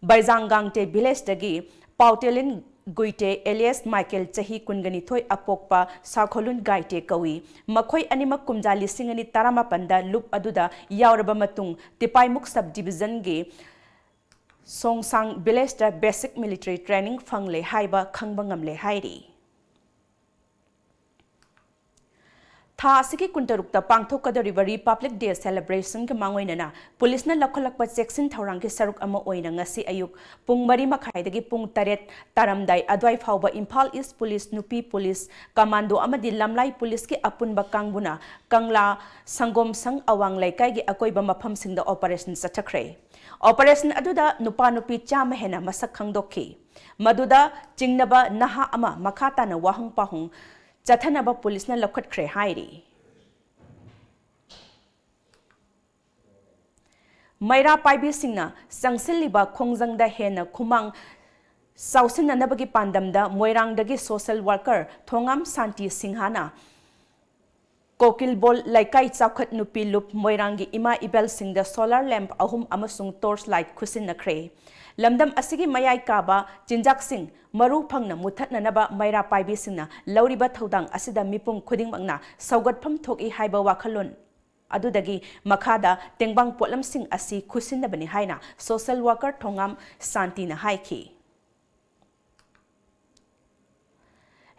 ꯕꯩꯖꯥꯡꯒꯥꯡꯇꯦ villageꯗꯒꯤ ꯄꯥꯎꯇꯦꯂꯤꯟ ꯒꯨꯏꯇꯦ alias ꯃꯥꯏꯀꯦꯜ, ꯆꯍꯤ ꯀꯨꯟꯒ ꯅꯤꯊꯣꯏ, ꯑꯄꯣꯛꯄ ꯁꯥꯈꯣꯂꯨꯟ ꯒꯥꯏꯇꯦ ꯀꯧꯏ꯫ ꯃꯈꯣꯏ ꯑꯅꯤꯃꯛ ꯀꯨꯝꯖꯥ ꯂꯤꯁꯤꯡ ꯑꯅꯤ ꯇꯔꯥꯃꯥꯄꯟꯗ ꯂꯨꯞ ꯑꯗꯨꯗ ꯌꯥꯎꯔꯕ ꯃꯇꯨꯡ ꯇꯤꯄꯥꯏꯃꯨꯛ sub divisionꯒꯤ ꯁꯣꯡꯁꯥꯡ villageꯇ basic military training ꯐꯪꯂꯦ ꯍꯥꯏꯕ ꯈꯪꯕ ꯉꯝꯂꯦ ꯍꯥꯏꯔꯤ꯫ ꯊꯥ ꯑꯁꯤꯒꯤ ꯀꯨꯟꯇꯔꯨꯛꯇ ꯄꯥꯡꯊꯣꯛꯀꯗꯧꯔꯤꯕ Republic Day Celebrationꯒ ꯃꯥꯡꯑꯣꯏꯅꯅ ꯄꯨꯂꯤꯁꯅ ꯂꯧꯈꯠꯂꯛꯄ ꯆꯦꯛꯁꯤꯟ ꯊꯧꯔꯥꯡꯒꯤ ꯁꯔꯨꯛ ꯑꯃ ꯑꯣꯏꯅ ꯉꯁꯤ ꯑꯌꯨꯛ ꯄꯨꯡ ꯃꯔꯤ ꯃꯈꯥꯏꯗꯒꯤ ꯄꯨꯡ ꯇꯔꯦꯠ ꯇꯥꯔꯝꯗꯥꯏ ꯑꯗꯨꯋꯥꯏ ꯐꯥꯎꯕ ꯏꯝꯐꯥꯜ ꯏꯁ ꯄꯨꯂꯤꯁ, ꯅꯨꯄꯤ ꯄꯨꯂꯤꯁ, ꯀꯃꯥꯟꯗꯣ ꯑꯃꯗꯤ ꯂꯝꯂꯥꯏ ꯄꯨꯂꯤꯁꯀꯤ ꯑꯄꯨꯟꯕ ꯀꯥꯡꯕꯨꯅ ꯀꯪꯂꯥ ꯁꯪꯒꯣꯝ ꯁꯪ ꯑꯋꯥꯡ ꯂꯩꯀꯥꯏꯒꯤ ꯑꯀꯣꯏꯕ ꯃꯐꯝꯁꯤꯡꯗ operation ꯆꯠꯊꯈ꯭ꯔꯦ꯫ Operation ꯑꯗꯨꯗ ꯅꯨꯄꯥ ꯅꯨꯄꯤ ꯆꯥꯝꯃ ꯍꯦꯟꯅ ꯃꯁꯛ ꯈꯪꯗꯣꯛꯈꯤ꯫ ꯃꯗꯨꯗ ꯆꯤꯡꯅꯕ ꯅꯍꯥ ꯑꯃ ꯃꯈꯥ ꯇꯥꯅ ꯋꯥꯍꯪ ꯄꯥꯎꯍꯪ ꯆꯠꯊꯅꯕ ꯄꯨꯂꯤꯁꯅ ꯂꯧꯈꯠꯈ꯭ꯔꯦ ꯍꯥꯏꯔꯤ꯫ ꯃꯩꯔꯥ ꯄꯥꯏꯕꯤꯁꯤꯡꯅ ꯆꯪꯁꯤꯜꯂꯤꯕ ꯈꯣꯡꯖꯪꯗ ꯍꯦꯟꯅ ꯈꯨꯃꯥꯡ ꯆꯥꯎꯁꯤꯟꯅꯅꯕꯒꯤ ꯄꯥꯟꯗꯝꯗ ꯃꯣꯏꯔꯥꯡꯗꯒꯤ social worker ꯊꯣꯉꯥꯝ ꯁꯥꯟꯇꯤ ꯁꯤꯡꯍꯅ ꯀꯣꯀꯤꯜꯕꯣꯜ ꯂꯩꯀꯥꯏ ꯆꯥꯎꯈꯠ ꯅꯨꯄꯤ ꯂꯨꯞ ꯃꯣꯏꯔꯥꯡꯒꯤ ꯏꯃꯥ ꯏꯕꯦꯜꯁꯤꯡꯗ solar lamp ꯑꯍꯨꯝ ꯑꯃꯁꯨꯡ torch light ꯈꯨꯠꯁꯤꯟꯅꯈ꯭ꯔꯦ꯫ ꯂꯝꯗꯝ ꯑꯁꯤꯒꯤ ꯃꯌꯥꯏ ꯀꯥꯕ ꯆꯤꯟꯖꯥꯛꯁꯤꯡ ꯃꯔꯨ ꯐꯪꯅ ꯃꯨꯠꯊꯠꯅꯅꯕ ꯃꯩꯔꯥ ꯄꯥꯏꯕꯤꯁꯤꯡꯅ ꯂꯧꯔꯤꯕ ꯊꯧꯗꯥꯡ ꯑꯁꯤꯗ ꯃꯤꯄꯨꯝ ꯈꯨꯗꯤꯡꯃꯛꯅ ꯁꯧꯒꯠꯐꯝ ꯊꯣꯛꯏ ꯍꯥꯏꯕ ꯋꯥꯈꯜꯂꯣꯟ ꯑꯗꯨꯗꯒꯤ ꯃꯈꯥꯗ ꯇꯦꯡꯕꯥꯡ ꯄꯣꯠꯂꯝꯁꯤꯡ ꯑꯁꯤ ꯈꯨꯠꯁꯤꯟꯅꯕꯅꯤ ꯍꯥꯏꯅ social worker ꯊꯣꯉꯥꯝ ꯁꯥꯟꯇꯤꯅ ꯍꯥꯏꯈꯤ꯫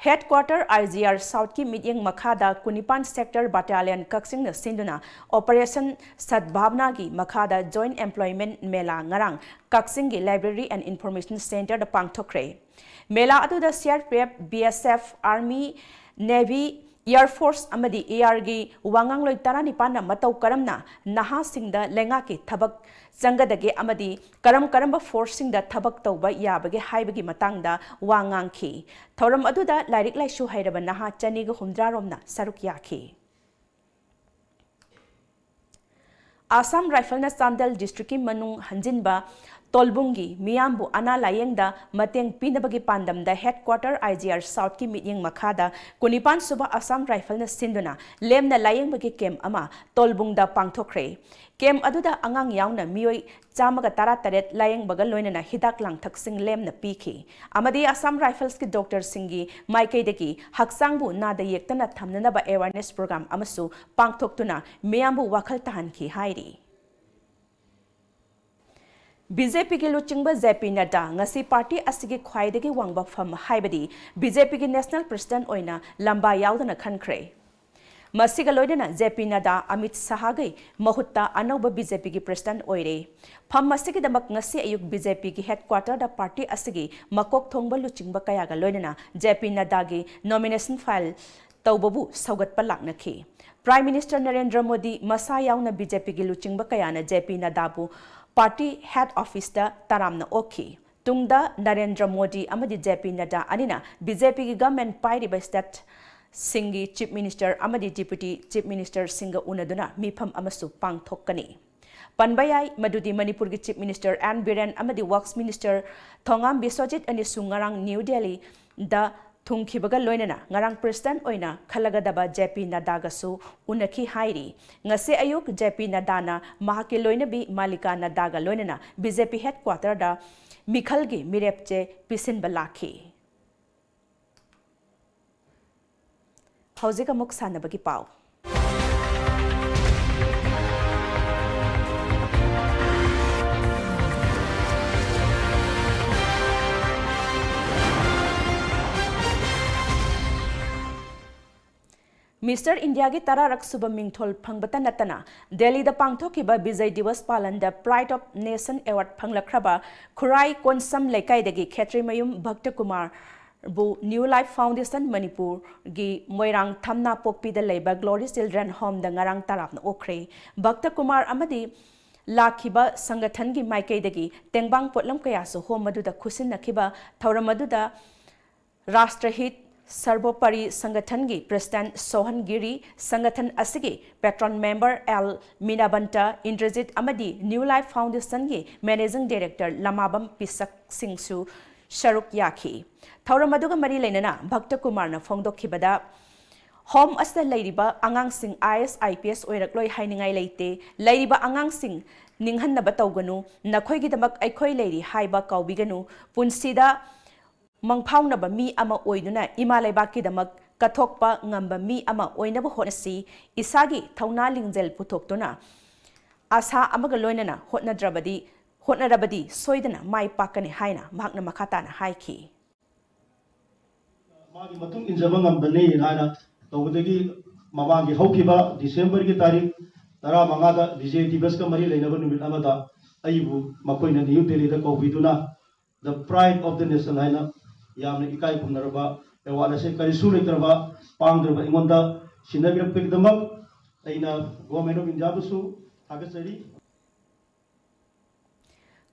Headquarter I G R Southꯀꯤ ꯃꯤꯠꯌꯦꯡ ꯃꯈꯥꯗ ꯀꯨꯟꯅꯤꯄꯥꯟ Sector Battalion ꯀꯛꯆꯤꯡꯅ ꯁꯤꯟꯗꯨꯅ Operation ꯁꯗꯚꯥꯕꯅꯥꯒꯤ ꯃꯈꯥꯗ Joint Employment Mela ꯉꯔꯥꯡ ꯀꯛꯆꯤꯡꯒꯤ Library and Information Centreꯗ ꯄꯥꯡꯊꯣꯛꯈ꯭ꯔꯦ꯫ ꯃꯦꯂꯥ ꯑꯗꯨꯗ C R P F, B S F, Army, Navy, Air Force ꯑꯃꯗꯤ A Rꯒꯤ ꯋꯥꯉꯥꯡꯂꯣꯏ ꯇꯔꯥꯅꯤꯄꯥꯟꯅ ꯃꯇꯧ ꯀꯔꯝꯅ ꯅꯍꯥꯁꯤꯡꯗ ꯂꯩꯉꯥꯛꯀꯤ ꯊꯕꯛ ꯆꯪꯒꯗꯒꯦ ꯑꯃꯗꯤ ꯀꯔꯝ ꯀꯔꯝꯕ forceꯁꯤꯡꯗ ꯊꯕꯛ ꯇꯧꯕ ꯌꯥꯕꯒꯦ ꯍꯥꯏꯕꯒꯤ ꯃꯇꯥꯡꯗ ꯋꯥ ꯉꯥꯡꯈꯤ꯫ ꯊꯧꯔꯝ ꯑꯗꯨꯗ ꯂꯥꯏꯔꯤꯛ ꯂꯥꯏꯁꯨ ꯍꯩꯔꯕ ꯅꯍꯥ ꯆꯅꯤꯒ ꯍꯨꯝꯗ꯭ꯔꯥ ꯔꯣꯝꯅ ꯁꯔꯨꯛ ꯌꯥꯈꯤ꯫ Assam Riflesꯅ ꯆꯥꯟꯗꯦꯜ districtꯀꯤ ꯃꯅꯨꯡ ꯍꯟꯖꯤꯟꯕ ꯇꯣꯜꯕꯨꯡꯒꯤ ꯃꯤꯌꯥꯝꯕꯨ ꯑꯅꯥ ꯂꯥꯌꯦꯡꯗ ꯃꯇꯦꯡ ꯄꯤꯅꯕꯒꯤ ꯄꯥꯟꯗꯝꯗ Headquarter I G R Southꯀꯤ ꯃꯤꯠꯌꯦꯡ ꯃꯈꯥꯗ ꯀꯨꯟꯅꯤꯄꯥꯟ ꯁꯨꯕ Assam Riflesꯅ ꯁꯤꯟꯗꯨꯅ ꯂꯦꯝꯅ ꯂꯥꯌꯦꯡꯕꯒꯤ camp ꯑꯃ ꯇꯣꯜꯕꯨꯡꯗ ꯄꯥꯡꯊꯣꯛꯈ꯭ꯔꯦ꯫ Camp ꯑꯗꯨꯗ ꯑꯉꯥꯡ ꯌꯥꯎꯅ ꯃꯤꯑꯣꯏ ꯆꯥꯝꯃꯒ ꯇꯔꯥꯇꯔꯦꯠ ꯂꯥꯌꯦꯡꯕꯒ ꯂꯣꯏꯅꯅ ꯍꯤꯗꯥꯛ ꯂꯥꯡꯊꯛꯁꯤꯡ ꯂꯦꯝꯅ ꯄꯤꯈꯤ꯫ ꯑꯃꯗꯤ Assam Riflesꯀꯤ doctorꯁꯤꯡꯒꯤ ꯃꯥꯏꯀꯩꯗꯒꯤ ꯍꯛꯆꯥꯡꯕꯨ ꯅꯥꯗ ꯌꯦꯛꯇꯅ ꯊꯝꯅꯅꯕ awareness program ꯑꯃꯁꯨ ꯄꯥꯡꯊꯣꯛꯇꯨꯅ ꯃꯤꯌꯥꯝꯕꯨ ꯋꯥꯈꯜ ꯇꯥꯍꯟꯈꯤ ꯍꯥꯏꯔꯤ꯫ BJPꯒꯤ ꯂꯨꯆꯤꯡꯕ J P Nadda ꯉꯁꯤ party ꯑꯁꯤꯒꯤ ꯈ꯭ꯋꯥꯏꯗꯒꯤ ꯋꯥꯡꯕ ꯐꯝ ꯍꯥꯏꯕꯗꯤ BJPꯒꯤ National President ꯑꯣꯏꯅ ꯂꯝꯕꯥ ꯌꯥꯎꯗꯅ ꯈꯟꯈ꯭ꯔꯦ꯫ ꯃꯁꯤꯒ ꯂꯣꯏꯅꯅ ꯖꯦ ꯄꯤ ꯅꯗꯥ ꯑꯃꯤꯠ ꯁꯥꯍꯒꯤ ꯃꯍꯨꯠꯇ ꯑꯅꯧꯕ ꯕꯤ ꯖꯦ ꯄꯤꯒꯤ ꯄ꯭ꯔꯦꯁꯤꯗꯦꯟꯠ ꯑꯣꯏꯔꯦ꯫ ꯐꯝ ꯑꯁꯤꯒꯤꯗꯃꯛ ꯉꯁꯤ ꯑꯌꯨꯛ ꯕꯤ ꯖꯦ ꯄꯤꯒꯤ ꯍꯦꯗꯀ꯭ꯋꯥꯇꯔꯗ ꯄꯥꯔꯇꯤ ꯑꯁꯤꯒꯤ ꯃꯀꯣꯛ ꯊꯣꯡꯕ ꯂꯨꯆꯤꯡꯕ ꯀꯌꯥꯒ ꯂꯣꯏꯅꯅ ꯖꯦ ꯄꯤ ꯅꯗꯥꯒꯤ ꯅꯣꯃꯤꯅꯦꯁꯟ ꯐꯥꯏꯜ ꯇꯧꯕꯕꯨ ꯁꯧꯒꯠꯄ ꯂꯥꯛꯅꯈꯤ꯫ ꯄ꯭ꯔꯥꯏꯝ ꯃꯤꯅꯤꯁꯇꯔ ꯅꯔꯦꯟꯗ꯭ꯔ ꯃꯣꯗꯤ ꯃꯁꯥ ꯌꯥꯎꯅ ꯕꯤ ꯖꯦ ꯄꯤꯒꯤ ꯂꯨꯆꯤꯡꯕ ꯀꯌꯥꯅ ꯖꯦ ꯄꯤ ꯅꯗꯥꯕꯨ ꯄꯥꯔꯇꯤ ꯍꯦꯗ ꯑꯣꯐꯤꯁꯇ ꯇꯔꯥꯝꯅ ꯑꯣꯛꯈꯤ꯫ ꯇꯨꯡꯗ ꯅꯔꯦꯟꯗ꯭ꯔ ꯃꯣꯗꯤ ꯑꯃꯗꯤ ꯖꯦ ꯄꯤ ꯅꯗꯥ ꯑꯅꯤꯅ ꯕꯤ ꯖꯦ ꯄꯤꯒꯤ ꯒꯚꯔꯟꯃꯦꯟꯠ ꯄꯥꯏꯔꯤꯕ ꯁ꯭ꯇꯦꯠꯁꯤꯡꯒꯤ ꯆꯤꯐ ꯃꯤꯅꯤꯁꯇꯔ ꯑꯃꯗꯤ ꯗꯤꯄ꯭ꯌꯨꯇꯤ ꯆꯤꯐ ꯃꯤꯅꯤꯁꯇꯔꯁꯤꯡꯒ ꯎꯅꯗꯨꯅ ꯃꯤꯐꯝ ꯑꯃꯁꯨ ꯄꯥꯡꯊꯣꯛꯀꯅꯤ꯫ ꯄꯟꯕ ꯌꯥꯏ ꯃꯗꯨꯗꯤ ꯃꯅꯤꯄꯨꯔꯒꯤ ꯆꯤꯐ ꯃꯤꯅꯤꯁꯇꯔ ꯑꯦꯟ ꯕꯤꯔꯦꯟ ꯑꯃꯗꯤ ꯋꯔꯛꯁ ꯃꯤꯅꯤꯁꯇꯔ ꯊꯣꯉꯥꯝ ꯕꯤꯁ꯭ꯋꯖꯤꯠ ꯑꯅꯤꯁꯨ ꯉꯔꯥꯡ ꯅ꯭ꯌꯨ ꯗꯦꯜꯂꯤꯗ ꯊꯨꯡꯈꯤꯕꯒ ꯂꯣꯏꯅꯅ ꯉꯔꯥꯡ ꯄ꯭ꯔꯦꯁꯤꯗꯦꯟꯠ ꯑꯣꯏꯅ ꯈꯜꯂꯒꯗꯕ ꯖꯦ ꯄꯤ ꯅꯗꯥꯒꯁꯨ ꯎꯅꯈꯤ ꯍꯥꯏꯔꯤ꯫ ꯉꯁꯤ ꯑꯌꯨꯛ ꯖꯦ ꯄꯤ ꯅꯗꯥꯅ ꯃꯍꯥꯛꯀꯤ ꯂꯣꯏꯅꯕꯤ ꯃꯥꯂꯤꯀꯥ ꯅꯗꯥꯒ ꯂꯣꯏꯅꯅ ꯕꯤ ꯖꯦ ꯄꯤ ꯍꯦꯗꯀ꯭ꯋꯥꯇꯔꯗ ꯃꯤꯈꯜꯒꯤ ꯃꯤꯔꯦꯞ ꯆꯦ ꯄꯤꯁꯤꯟꯕ ꯂꯥꯛꯈꯤ꯫ ꯍꯧꯖꯤꯛ ꯑꯃꯨꯛ ꯁꯥꯟꯅꯕꯒꯤ ꯄꯥꯎ꯫ ꯃꯤꯁꯇꯔ ꯏꯟꯗꯤꯌꯥꯒꯤ ꯇꯔꯥꯔꯛ ꯁꯨꯕ ꯃꯤꯡꯊꯣꯜ ꯐꯪꯕꯇ ꯅꯠꯇꯅ ꯗꯦꯜꯂꯤꯗ ꯄꯥꯡꯊꯣꯛꯈꯤꯕ ꯕꯤꯖꯌ ꯗꯤꯋꯁ ꯄꯥꯂꯟꯗ ꯄ꯭ꯔꯥꯏꯗ ꯑꯣꯐ ꯅꯦꯁꯟ ꯑꯦꯋꯥꯔꯗ ꯐꯪꯂꯛꯈ꯭ꯔꯕ ꯈꯨꯔꯥꯏ ꯀꯣꯟꯁꯝ ꯂꯩꯀꯥꯏꯗꯒꯤ ꯈꯦꯇ꯭ꯔꯤꯃꯌꯨꯝ ꯚꯛꯇ ꯀꯨꯃꯥꯔꯕꯨ ꯅ꯭ꯌꯨ ꯂꯥꯏꯐ ꯐꯥꯎꯟꯗꯦꯁꯟ ꯃꯅꯤꯄꯨꯔꯒꯤ ꯃꯣꯏꯔꯥꯡ ꯊꯝꯅꯥꯄꯣꯛꯄꯤꯗ ꯂꯩꯕ ꯒ꯭ꯂꯣꯔꯤ ꯆꯤꯜꯗ꯭ꯔꯦꯟ ꯍꯣꯝꯗ ꯉꯔꯥꯡ ꯇꯔꯥꯝꯅ ꯑꯣꯛꯈ꯭ꯔꯦ꯫ ꯚꯛꯇ ꯀꯨꯃꯥꯔ ꯑꯃꯗꯤ ꯂꯥꯛꯈꯤꯕ ꯁꯪꯒꯊꯟꯒꯤ ꯃꯥꯏꯀꯩꯗꯒꯤ ꯇꯦꯡꯕꯥꯡ ꯄꯣꯠꯂꯝ ꯀꯌꯥꯁꯨ ꯍꯣꯝ ꯑꯗꯨꯗ ꯈꯨꯠꯁꯤꯟꯅꯈꯤꯕ ꯊꯧꯔꯝ ꯑꯗꯨꯗ ꯔꯥꯁꯇ꯭ꯔꯍꯤꯠ ꯁꯔꯕꯣꯄꯔꯤ ꯁꯪꯒꯊꯟꯒꯤ ꯄ꯭ꯔꯦꯁꯤꯗꯦꯟꯠ ꯁꯣꯍꯟ ꯒꯤꯔꯤ, ꯁꯪꯒꯊꯟ ꯑꯁꯤꯒꯤ ꯄꯦꯇ꯭ꯔꯣꯟ ꯃꯦꯝꯕꯔ ꯑꯦꯜ ꯃꯤꯅꯥꯕꯟꯇ ꯏꯟꯗ꯭ꯔꯖꯤꯠ ꯑꯃꯗꯤ ꯅ꯭ꯌꯨ ꯂꯥꯏꯐ ꯐꯥꯎꯟꯗꯦꯁꯟꯒꯤ ꯃꯦꯅꯦꯖꯤꯡ ꯗꯥꯏꯔꯦꯛꯇꯔ ꯂꯃꯥꯕꯝ ꯄꯤꯁꯛ ꯁꯤꯡꯁꯨ ꯁꯔꯨꯛ ꯌꯥꯈꯤ꯫ ꯊꯧꯔꯝ ꯑꯗꯨꯒ ꯃꯔꯤ ꯂꯩꯅꯅ ꯚꯛꯇ ꯀꯨꯃꯥꯔꯅ ꯐꯣꯡꯗꯣꯛꯈꯤꯕꯗ, ꯍꯣꯝ ꯑꯁꯤꯗ ꯂꯩꯔꯤꯕ ꯑꯉꯥꯡꯁꯤꯡ ꯑꯥꯏ ꯑꯦꯁ, ꯑꯥꯏ ꯄꯤ ꯑꯦꯁ ꯑꯣꯏꯔꯛꯂꯣꯏ ꯍꯥꯏꯅꯤꯡꯉꯥꯏ ꯂꯩꯇꯦ꯫ ꯂꯩꯔꯤꯕ ꯑꯉꯥꯡꯁꯤꯡ ꯅꯤꯡꯍꯟꯅꯕ ꯇꯧꯒꯅꯨ, ꯅꯈꯣꯏꯒꯤꯗꯃꯛ ꯑꯩꯈꯣꯏ ꯂꯩꯔꯤ ꯍꯥꯏꯕ ꯀꯥꯎꯕꯤꯒꯅꯨ꯫ ꯄꯨꯟꯁꯤꯗ ꯃꯪꯐꯥꯎꯅꯕ ꯃꯤ ꯑꯃ ꯑꯣꯏꯗꯨꯅ ꯏꯃꯥ ꯂꯩꯕꯥꯛꯀꯤꯗꯃꯛ ꯀꯠꯊꯣꯛꯄ ꯉꯝꯕ ꯃꯤ ꯑꯃ ꯑꯣꯏꯅꯕ ꯍꯣꯠꯅꯁꯤ꯫ ꯏꯁꯥꯒꯤ ꯊꯧꯅꯥ ꯂꯤꯡꯖꯦꯜ ꯄꯨꯊꯣꯛꯇꯨꯅ ꯑꯥꯁꯥ ꯑꯃꯒ ꯂꯣꯏꯅꯅ ꯍꯣꯠꯅꯗ꯭ꯔꯕꯗꯤ, ꯍꯣꯠꯅꯔꯕꯗꯤ ꯁꯣꯏꯗꯅ ꯃꯥꯏ ꯄꯥꯛꯀꯅꯤ ꯍꯥꯏꯅ ꯃꯍꯥꯛꯅ ꯃꯈꯥ ꯇꯥꯅ ꯍꯥꯏꯈꯤ꯫ ꯃꯥꯒꯤ ꯃꯇꯨꯡ ꯏꯟꯖꯕ ꯉꯝꯕꯅꯤ ꯍꯥꯏꯅ ꯇꯧꯕꯗꯒꯤ ꯃꯃꯥꯡꯒꯤ ꯍꯧꯈꯤꯕ ꯗꯤꯁꯦꯝꯕꯔꯒꯤ ꯇꯥꯔꯤꯛ ꯇꯔꯥꯃꯉꯥꯗ ꯕꯤꯖꯦ ꯗꯤꯕꯁꯀ ꯃꯔꯤ ꯂꯩꯅꯕ ꯅꯨꯃꯤꯠ ꯑꯃꯗ ꯑꯩꯕꯨ ꯃꯈꯣꯏꯅ ꯅ꯭ꯌꯨ ꯗꯦꯜꯂꯤꯗ ꯀꯧꯕꯤꯗꯨꯅ The Pride of the Nation ꯍꯥꯏꯅ ꯌꯥꯝꯅ ꯏꯀꯥꯏ ꯈꯨꯝꯅꯔꯕ ꯑꯦꯋꯥꯔꯗ ꯑꯁꯤ ꯀꯔꯤꯁꯨ ꯂꯩꯇ꯭ꯔꯕ ꯄꯥꯡꯗ꯭ꯔꯕ ꯑꯩꯉꯣꯟꯗ ꯁꯤꯟꯅꯕꯤꯔꯛꯄꯒꯤꯗꯃꯛ ꯑꯩꯅ ꯒꯣꯔꯃꯦꯟ ꯑꯣꯐ ꯏꯟꯗꯤꯌꯥꯕꯨꯁꯨ ꯊꯥꯒꯠꯆꯔꯤ꯫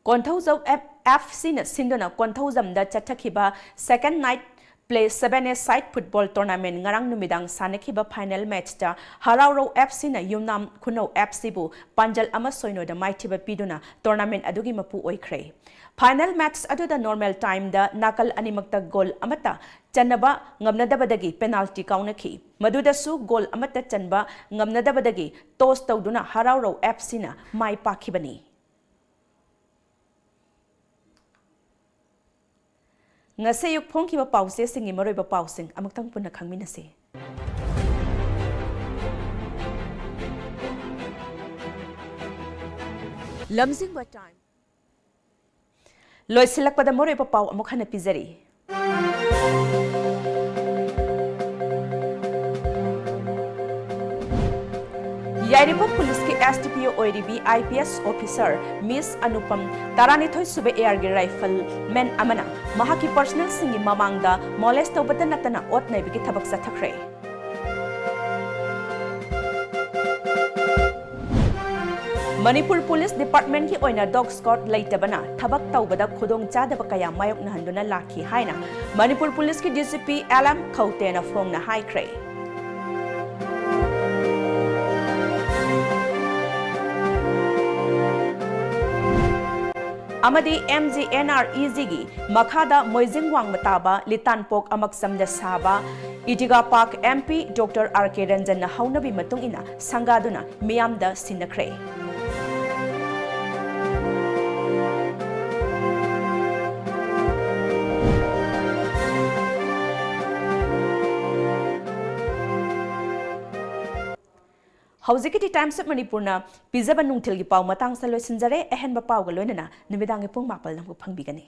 ꯀꯣꯟꯊꯧꯖꯝ ꯑꯦꯐ ꯁꯤꯅ ꯁꯤꯟꯗꯨꯅ ꯀꯣꯟꯊꯧꯖꯝꯗ ꯆꯠꯊꯈꯤꯕ second night play seven a side football tournament ꯉꯔꯥꯡ ꯅꯨꯃꯤꯗꯥꯡ ꯁꯥꯟꯅꯈꯤꯕ final matchꯇ ꯍꯔꯥꯎꯔꯧ ꯑꯦꯐ ꯁꯤꯅ ꯌꯨꯝꯅꯥꯝ ꯈꯨꯅꯧ ꯑꯦꯐ ꯁꯤꯕꯨ ꯄꯥꯟꯖꯜ ꯑꯃ ꯁꯣꯏꯅꯣꯗ ꯃꯥꯏꯊꯤꯕ ꯄꯤꯗꯨꯅ tournament ꯑꯗꯨꯒꯤ ꯃꯄꯨ ꯑꯣꯏꯈ꯭ꯔꯦ꯫ Final match ꯑꯗꯨꯗ normal timeꯗ ꯅꯥꯀꯜ ꯑꯅꯤꯃꯛꯇ goal ꯑꯃꯠꯇ ꯆꯟꯅꯕ ꯉꯝꯅꯗꯕꯗꯒꯤ penalty ꯀꯥꯎꯅꯈꯤ꯫ ꯃꯗꯨꯗꯁꯨ goal ꯑꯃꯠꯇ ꯆꯟꯕ ꯉꯝꯅꯗꯕꯗꯒꯤ toss ꯇꯧꯗꯨꯅ ꯍꯔꯥꯎꯔꯧ ꯑꯦꯐ ꯁꯤꯅ ꯃꯥꯏ ꯄꯥꯛꯈꯤꯕꯅꯤ꯫ ꯉꯁꯤ ꯑꯌꯨꯛ ꯐꯣꯡꯈꯤꯕ ꯄꯥꯎꯆꯦꯁꯤꯡꯒꯤ ꯃꯔꯨꯑꯣꯏꯕ ꯄꯥꯎꯁꯤꯡ ꯑꯃꯨꯛꯇꯪ ꯄꯨꯟꯅ ꯈꯪꯃꯤꯟꯅꯁꯤ꯫ ꯂꯝꯖꯤꯡꯕ time꯫ ꯂꯣꯏꯁꯤꯜꯂꯛꯄꯗ ꯃꯔꯨꯑꯣꯏꯕ ꯄꯥꯎ ꯑꯃꯨꯛ ꯍꯟꯅ ꯄꯤꯖꯔꯤ꯫ ꯌꯥꯏꯔꯤꯄꯣꯛ ꯄꯨꯂꯤꯁꯀꯤ S D P O ꯑꯣꯏꯔꯤꯕꯤ I P S officer Miss Anupam ꯇꯔꯥꯅꯤꯊꯣꯏ ꯁꯨꯕ ARꯒꯤ rifleman ꯑꯃꯅ ꯃꯍꯥꯛꯀꯤ personnelꯁꯤꯡꯒꯤ ꯃꯃꯥꯡꯗ molest ꯇꯧꯕꯇ ꯅꯠꯇꯅ ꯑꯣꯠ ꯅꯩꯕꯒꯤ ꯊꯕꯛ ꯆꯠꯊꯈ꯭ꯔꯦ꯫ ꯃꯅꯤꯄꯨꯔ ꯄꯨꯂꯤꯁ ꯗꯤꯄꯥꯔꯠꯃꯦꯟꯠꯀꯤ ꯑꯣꯏꯅ dog squad ꯂꯩꯇꯕꯅ ꯊꯕꯛ ꯇꯧꯕꯗ ꯈꯨꯗꯣꯡꯆꯥꯗꯕ ꯀꯌꯥ ꯃꯥꯌꯣꯛꯅꯍꯟꯗꯨꯅ ꯂꯥꯛꯈꯤ ꯍꯥꯏꯅ ꯃꯅꯤꯄꯨꯔ ꯄꯨꯂꯤꯁꯀꯤ D G P L M ꯈꯧꯇꯦꯅ ꯐꯣꯡꯅ ꯍꯥꯏꯈ꯭ꯔꯦ꯫ ꯑꯃꯗꯤ M G N R E G ꯒꯤ ꯃꯈꯥꯗ ꯃꯣꯏꯖꯤꯡ ꯋꯥꯡꯃ ꯇꯥꯕ ꯂꯤꯇꯥꯟꯄꯣꯛ ꯑꯃꯛꯆꯝꯗ ꯁꯥꯕ ꯏꯗꯤꯒꯥ ꯄꯥꯛ M P Doctor R K ꯔꯟꯖꯟꯅ ꯍꯧꯅꯕꯤ ꯃꯇꯨꯡ ꯏꯟꯅ ꯁꯪꯒꯥꯗꯨꯅ ꯃꯤꯌꯥꯝꯗ ꯁꯤꯟꯅꯈ꯭ꯔꯦ꯫ ꯍꯧꯖꯤꯛꯀꯤꯗꯤ Times of ꯃꯅꯤꯄꯨꯔꯅ ꯄꯤꯖꯕ ꯅꯨꯡꯊꯤꯜꯒꯤ ꯄꯥꯎ ꯃꯇꯥꯡꯁꯤꯗ ꯂꯣꯏꯁꯤꯟꯖꯔꯦ꯫ ꯑꯍꯦꯟꯕ ꯄꯥꯎꯒ ꯂꯣꯏꯅꯅ ꯅꯨꯃꯤꯗꯥꯡꯒꯤ ꯄꯨꯡ ꯃꯥꯄꯜꯗ ꯑꯃꯨꯛ ꯐꯪꯕꯤꯒꯅꯤ꯫